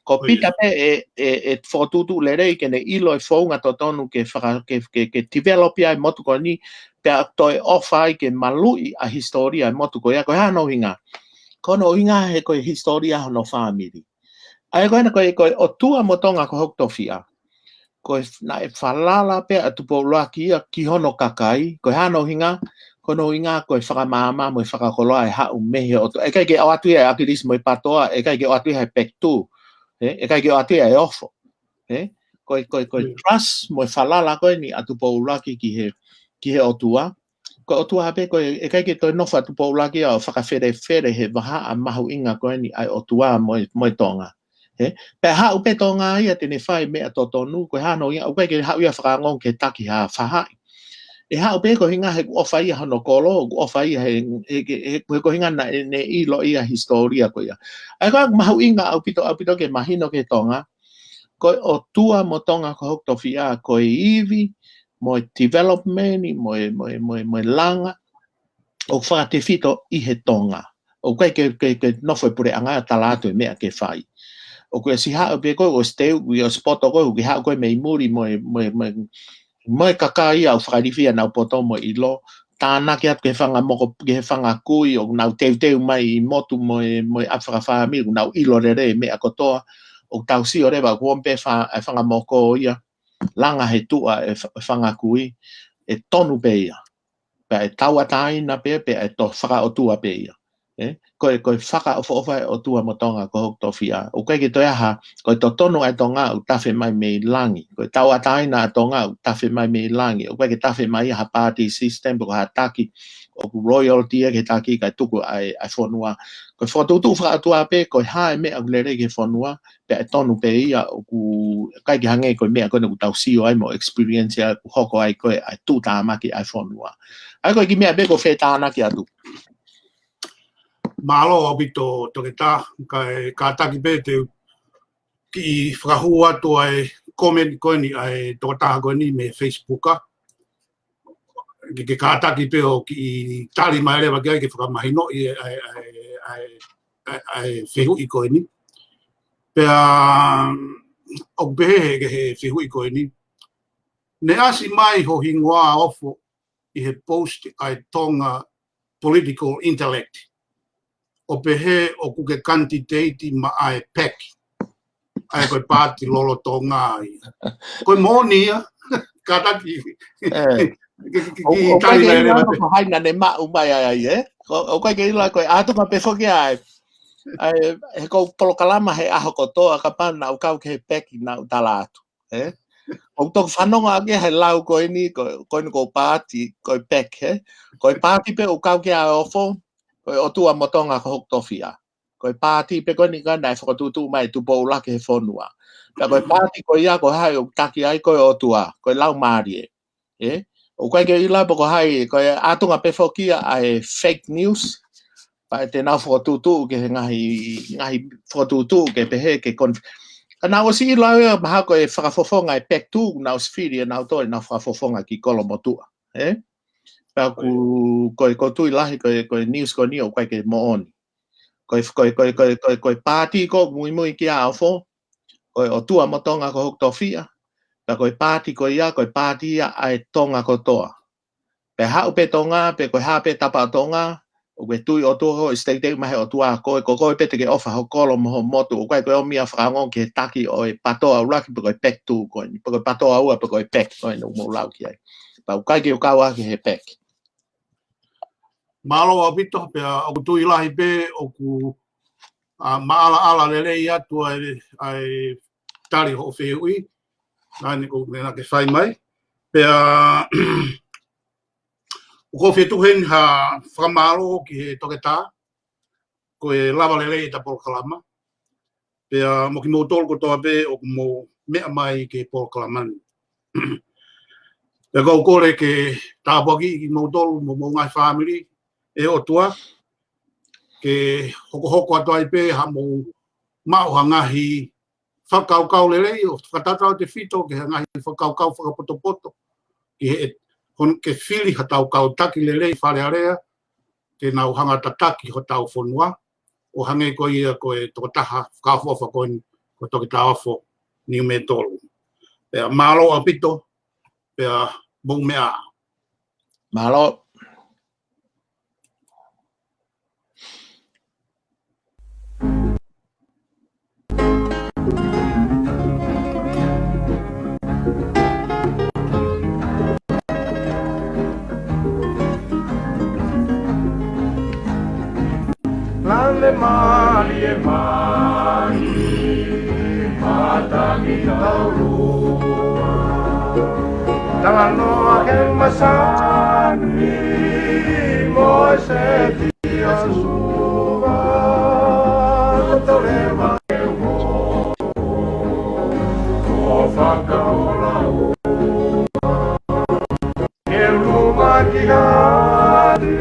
Ko Pita pē ʻe, ʻe, ʻe fokotuʻutuʻu lelei ke ne ʻilo e founga totonu ke faka-, ke, ke, ke develop ia e motu ko eni, pea toe ʻofa ai ke maluʻi ʻa e hisitōlia e motu ko ia, ko e hā hono ʻuhinga? Ko hono ʻuhinga he ko e hisitōlia hono fāmili. ʻA ia ko ena ko e, ko e ʻOtua mo Tonga ko hoku tofiʻa. Ko e f-, naʻe falala pē ʻa Tupou ʻUluaki ia ki hono kakai, ko e hā hono ʻuhinga? Ko hono ʻuhinga ko e fakamaama mo e fakakoloa ʻe haʻu mei he ʻOtua. ʻE ʻikai ke ʻoatu ia ʻe ʻAkilisi mo e PTOA, ʻe ʻikai ke ʻoatu ia ʻe he PACT two, he? ʻE ʻikai ke ʻoatu ia ʻe Ofo. He? Ko e, ko e, ko e trust mo e falala ko eni ʻa Tupou ʻUluaki ki he, ki he ʻOtua. Ko e ʻOtua pē, ko e, ʻe ʻikai ke toe nofo ʻa Tupou ʻUluaki ia ʻo fakafelefele he vahaʻa mahuʻinga ko eni ʻa e ʻOtua mo e, mo e Tonga. He? Pea haʻu pē Tonga ia te ne fai meʻa totonu, ko e hā hono ʻuhinga, ʻoku ʻikai ke haʻu ia fakaongo ke taki ha faʻahi. ʻE haʻu pē ko e ʻuhinga he ʻoku ʻofa ia hono kolo, ʻoku ʻofa ia he, he, he, he ko e ʻuhinga naʻa ne ʻilo ia hisitōlia ko ia. ʻA ia ko e mahuʻinga ʻaupito, ʻaupito ke mahino ki he Tonga, ko e ʻOtua mo Tonga ko hoku tofiʻa, ko e ivi, mo e development, mo e, mo e, mo e, mo e langa, ʻoku fakatefito ʻi he Tonga. ʻOku ʻikai ke, ke, ke nofo e puleʻanga ʻo tala atu e meʻa ke fai. ʻOku ke ʻosi haʻu pē koe, ʻosi teu, ʻosi poto koe, ʻoku ke haʻu koe mei muli mo e, mo e, mo e, mo e kakai ia ʻoku fakailifia ʻenau poto mo e ʻilo. Tānaki atu ki he fanga moko, ki he fanga kui, ʻoku nau teuteu mai ʻi motu mo e, mo e ʻapi fakafāmili, ʻoku nau ʻilo lelei e meʻa kotoa. ʻOku tau sio leva, ʻoku ʻomi pē fa-, e fanga moko ia, langa he tuʻa e fa-, e fanga kui, ʻe tonu pē ia. Pea ʻe tauʻatāina pē, pea ʻe toe fakaʻotua pē ia. Ē? Ko e, ko e fakaʻofoʻofa e ʻOtua mo Tonga ko hoku tofiʻa. ʻOku ʻikai ke toe ʻi ai ha, ko e totonu ʻa e Tonga ʻoku tafe mai mei langi. Ko e tauʻatāina ʻa Tonga ʻoku tafe mai mei langi. ʻOku ʻikai ke tafe mai ʻi ha party system, pe ko ha taki, ʻoku loyalty ia ki he taki kae tuku ʻa e, ʻa e fonua. Ko e fokotuʻutuʻu fakaʻotua pē, ko e hā e meʻa ʻoku lelei ki he fonua, pea ʻe tonu pē ia, ʻoku ʻikai ke hangē ko e meʻa ko eni ʻoku tau sio ai mo experience ai, ʻoku hoko ai ko e, ʻa e tuʻutāmaki ʻa e fonua. ʻA ia ko e kiʻi meʻa pē ʻoku ou fie tānaki atu. Mālō ʻaupito Toketā, kae kātaki pē te u kiʻi fakahū atu ʻa e comment ko eni ʻa e tokotaha ko eni mei Facebook ʻa. Ke, ke kātaki pē ʻo kiʻi tali mai leva ki ai ke fakamahinoʻi ʻa e, ʻa e, ʻa e, ʻa e, ʻa e, ʻa e fehuʻi ko eni. Pea, ʻoku pehē he, he fehuʻi ko eni. Ne ʻasi mai ho hingoa Ofo ʻi he post ʻa e Tonga political intellect. ʻO pehē ʻoku ke candidate maʻa e PAC. ʻA ia ko e paati lolotonga ia. Ko e moʻoni ia, kātaki. Ē. Ke, ke, ke, ʻOku, ʻoku ʻikai ke ʻilo leva ko hai naʻa ne maʻu mai ai, ē? ʻOku, ʻoku ʻikai ke ʻilo ko e ʻatunga pē foki ai. ʻA ia, he ko e polokalama he ʻaho kotoa kapau naʻa ku kau ki he PAC naʻa ku tala atu. Ē? ʻOku toki fanongo ange he lau ko eni, ko, ko eni ko e paati, ko e PAC, ē? Ko e paati pē ʻoku kau ki ai ʻa Ofo, ko e ʻOtua mo Tonga ko hoku tofiʻa. Ko e paati pē ko eni ka naʻe fokotuʻutuʻu mai ʻe Tupou ʻUluaki he fonua. Pea ko e paati ko ia ko hai ʻoku taki ai ko e ʻOtua, ko e Laumālie. Ē? ʻOku ʻikai ke ʻilo pe ko hai, ko e ʻatunga pē foki ia ʻa e fake news. Pea te nau fokotuʻutuʻu ke he ngaahi, ngaahi fokotuʻutuʻu ke pehē ke kon-, ka naʻá ku ʻosi ʻilo au ia mahalo ko e fakafofonga e PAC two, naʻá ku ʻosi fili ʻe nautolu ʻenau fakafofonga ki Kolomotuʻa, ē? Pea ʻoku, ko e, ʻoku ou tui lahi, ko e, ko e news ko eni ʻoku ʻikai ke moʻoni. Ko e, ko e, ko e, ko e, ko e, ko e paati ko ē ʻoku muimui ki ai ʻa ʻOfo, ko e ʻOtua mo Tonga ko hoku tofiʻa, pea ko e paati ko ia, ko e paati ia ʻa e Tonga kotoa. Pea haʻu pē Tonga, pe ko e hā pē tapa ʻo Tonga, ʻoku ke tui ʻOtua ko e state mai he ʻOtua ko ē, ko koe pē te ke ʻofa ho kolo mo ho motu, ʻoku ʻikai ko e ʻomi ia ʻo fakaongo ki he taki ʻo e PATOA ʻuluaki, pe ko e PAC two ko eni, pe ko e PATOA ua, pe ko e PAC ko eni ʻoku mou lau ki ai. Pea ʻoku ʻikai ke u kau ʻaki he PAC. Mālō ʻaupito, pea ʻoku ou tui lahi pē ʻoku, ʻa, maʻalaʻala lelei atu ʻa e, ʻa e tali hoʻo fehuʻi, naʻa ne ko, naʻa ke fai mai. Pea, ʻoku ou fie tuku heni ha fakamālō ki he toketā, ko e lava lelei ʻeta polokalama. Pea mo kimoutolu kotoa pē ʻoku mou meʻa mai ki he polokalama ni. Pea ʻoku ou kole ke tāpuakiʻi kimoutolu mo homou ngaahi fāmili ʻe he ʻOtua, ke hokohoko atu ai pē haʻamou maʻu ha ngaahi fakakaukau lelei ʻo fakatatau tefito ki he ngaahi fakakaukau fakapotopoto ki he, hon-, ke fili haʻatau kau taki lelei Fale Alea, ke nau hanga ʻo tataki hotau fonua, ʻo hangē ko ia ko e tokotaha fakaʻofoʻofa ko eni ko Toketā ʻOfo Niumetolu. Pea mālō ʻaupito, pea mou meʻa ā. Mālō. Lale mālie mai, matangi taulua. Talanoa ke masani mo e seti ʻa Sua. Tole mai ʻo fakaola ua. Ke luma ki hati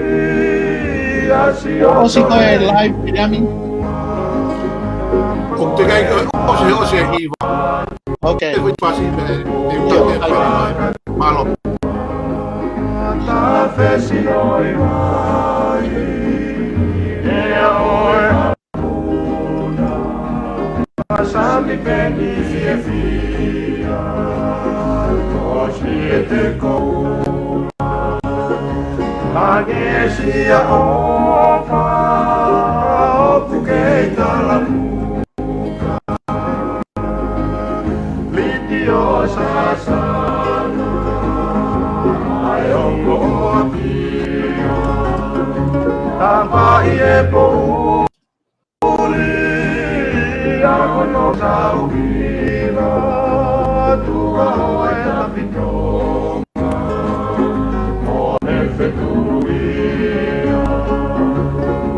ʻa Sio. ʻOsi ko e live, Piliami? ʻOku teʻeki ai, ʻosi, ʻosi e hiva. Ok. E hui pasi me, e ʻio, ui, ai. Mālō. Ta fesi ʻo i mai. E ʻoe. Sami peni fiefia, ko Sieteko. Angesia ʻofa, ʻoku kei talamuka. Litio sasana, ai ongo ʻoakia. Tapaʻi e pou. Uli a kono tauhila, tua ʻo e tafitonga, ʻo e fetuia.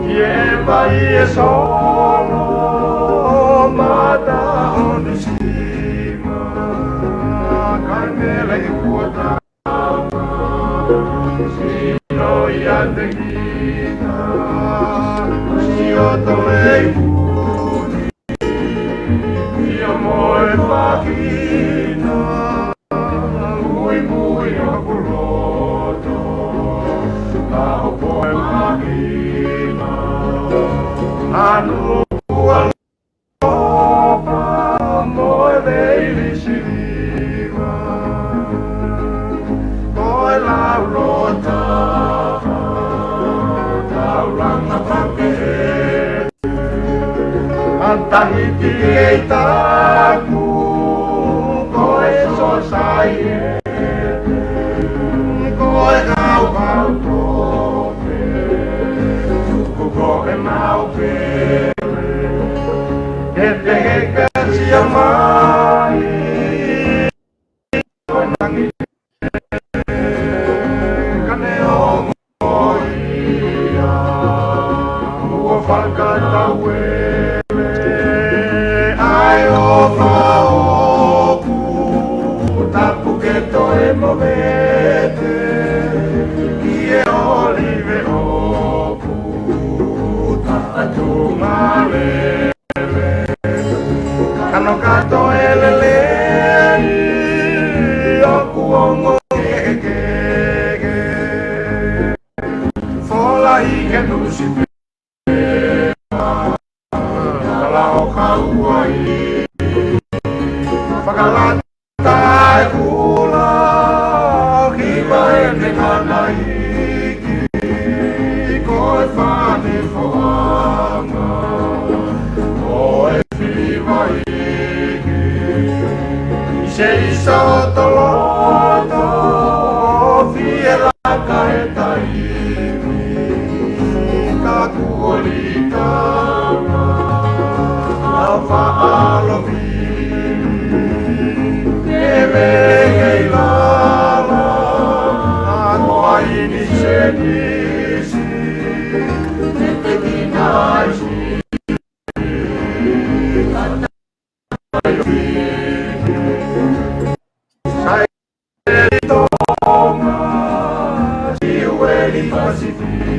Ki e vai e sono, mata Onisima, kaimele i kuata. Sino ia te kita, sio tole i muni, ia mo e fakina, mui mui ʻo kuloto, ka ʻo koe makina, anu ua Opa mo e veili siliva. Ko e laulota, taulanga pake. Atahiti e taku, ko e sosaiete. Ko e kau kau tope, tuku ko e mau pele. Ke te ke kasia mai, ko nangi. Kane o moia, ua fakatauele. Ai o fao ku, tapu ke to Nuʻu Sila, Kalaʻokauaʻi, fakalata e kula, hiva ʻene ngana iiki, ko e fānau foʻanga ʻo e fili vaʻa iiki. Seiso toloto, fie laka e taimi, ka kuo lī tama, ʻa faʻa lovi, e vele kei lala, ʻa ko ai ni senisi, te te kina ai si. Saileli Tonga, Siueli Pasifiki.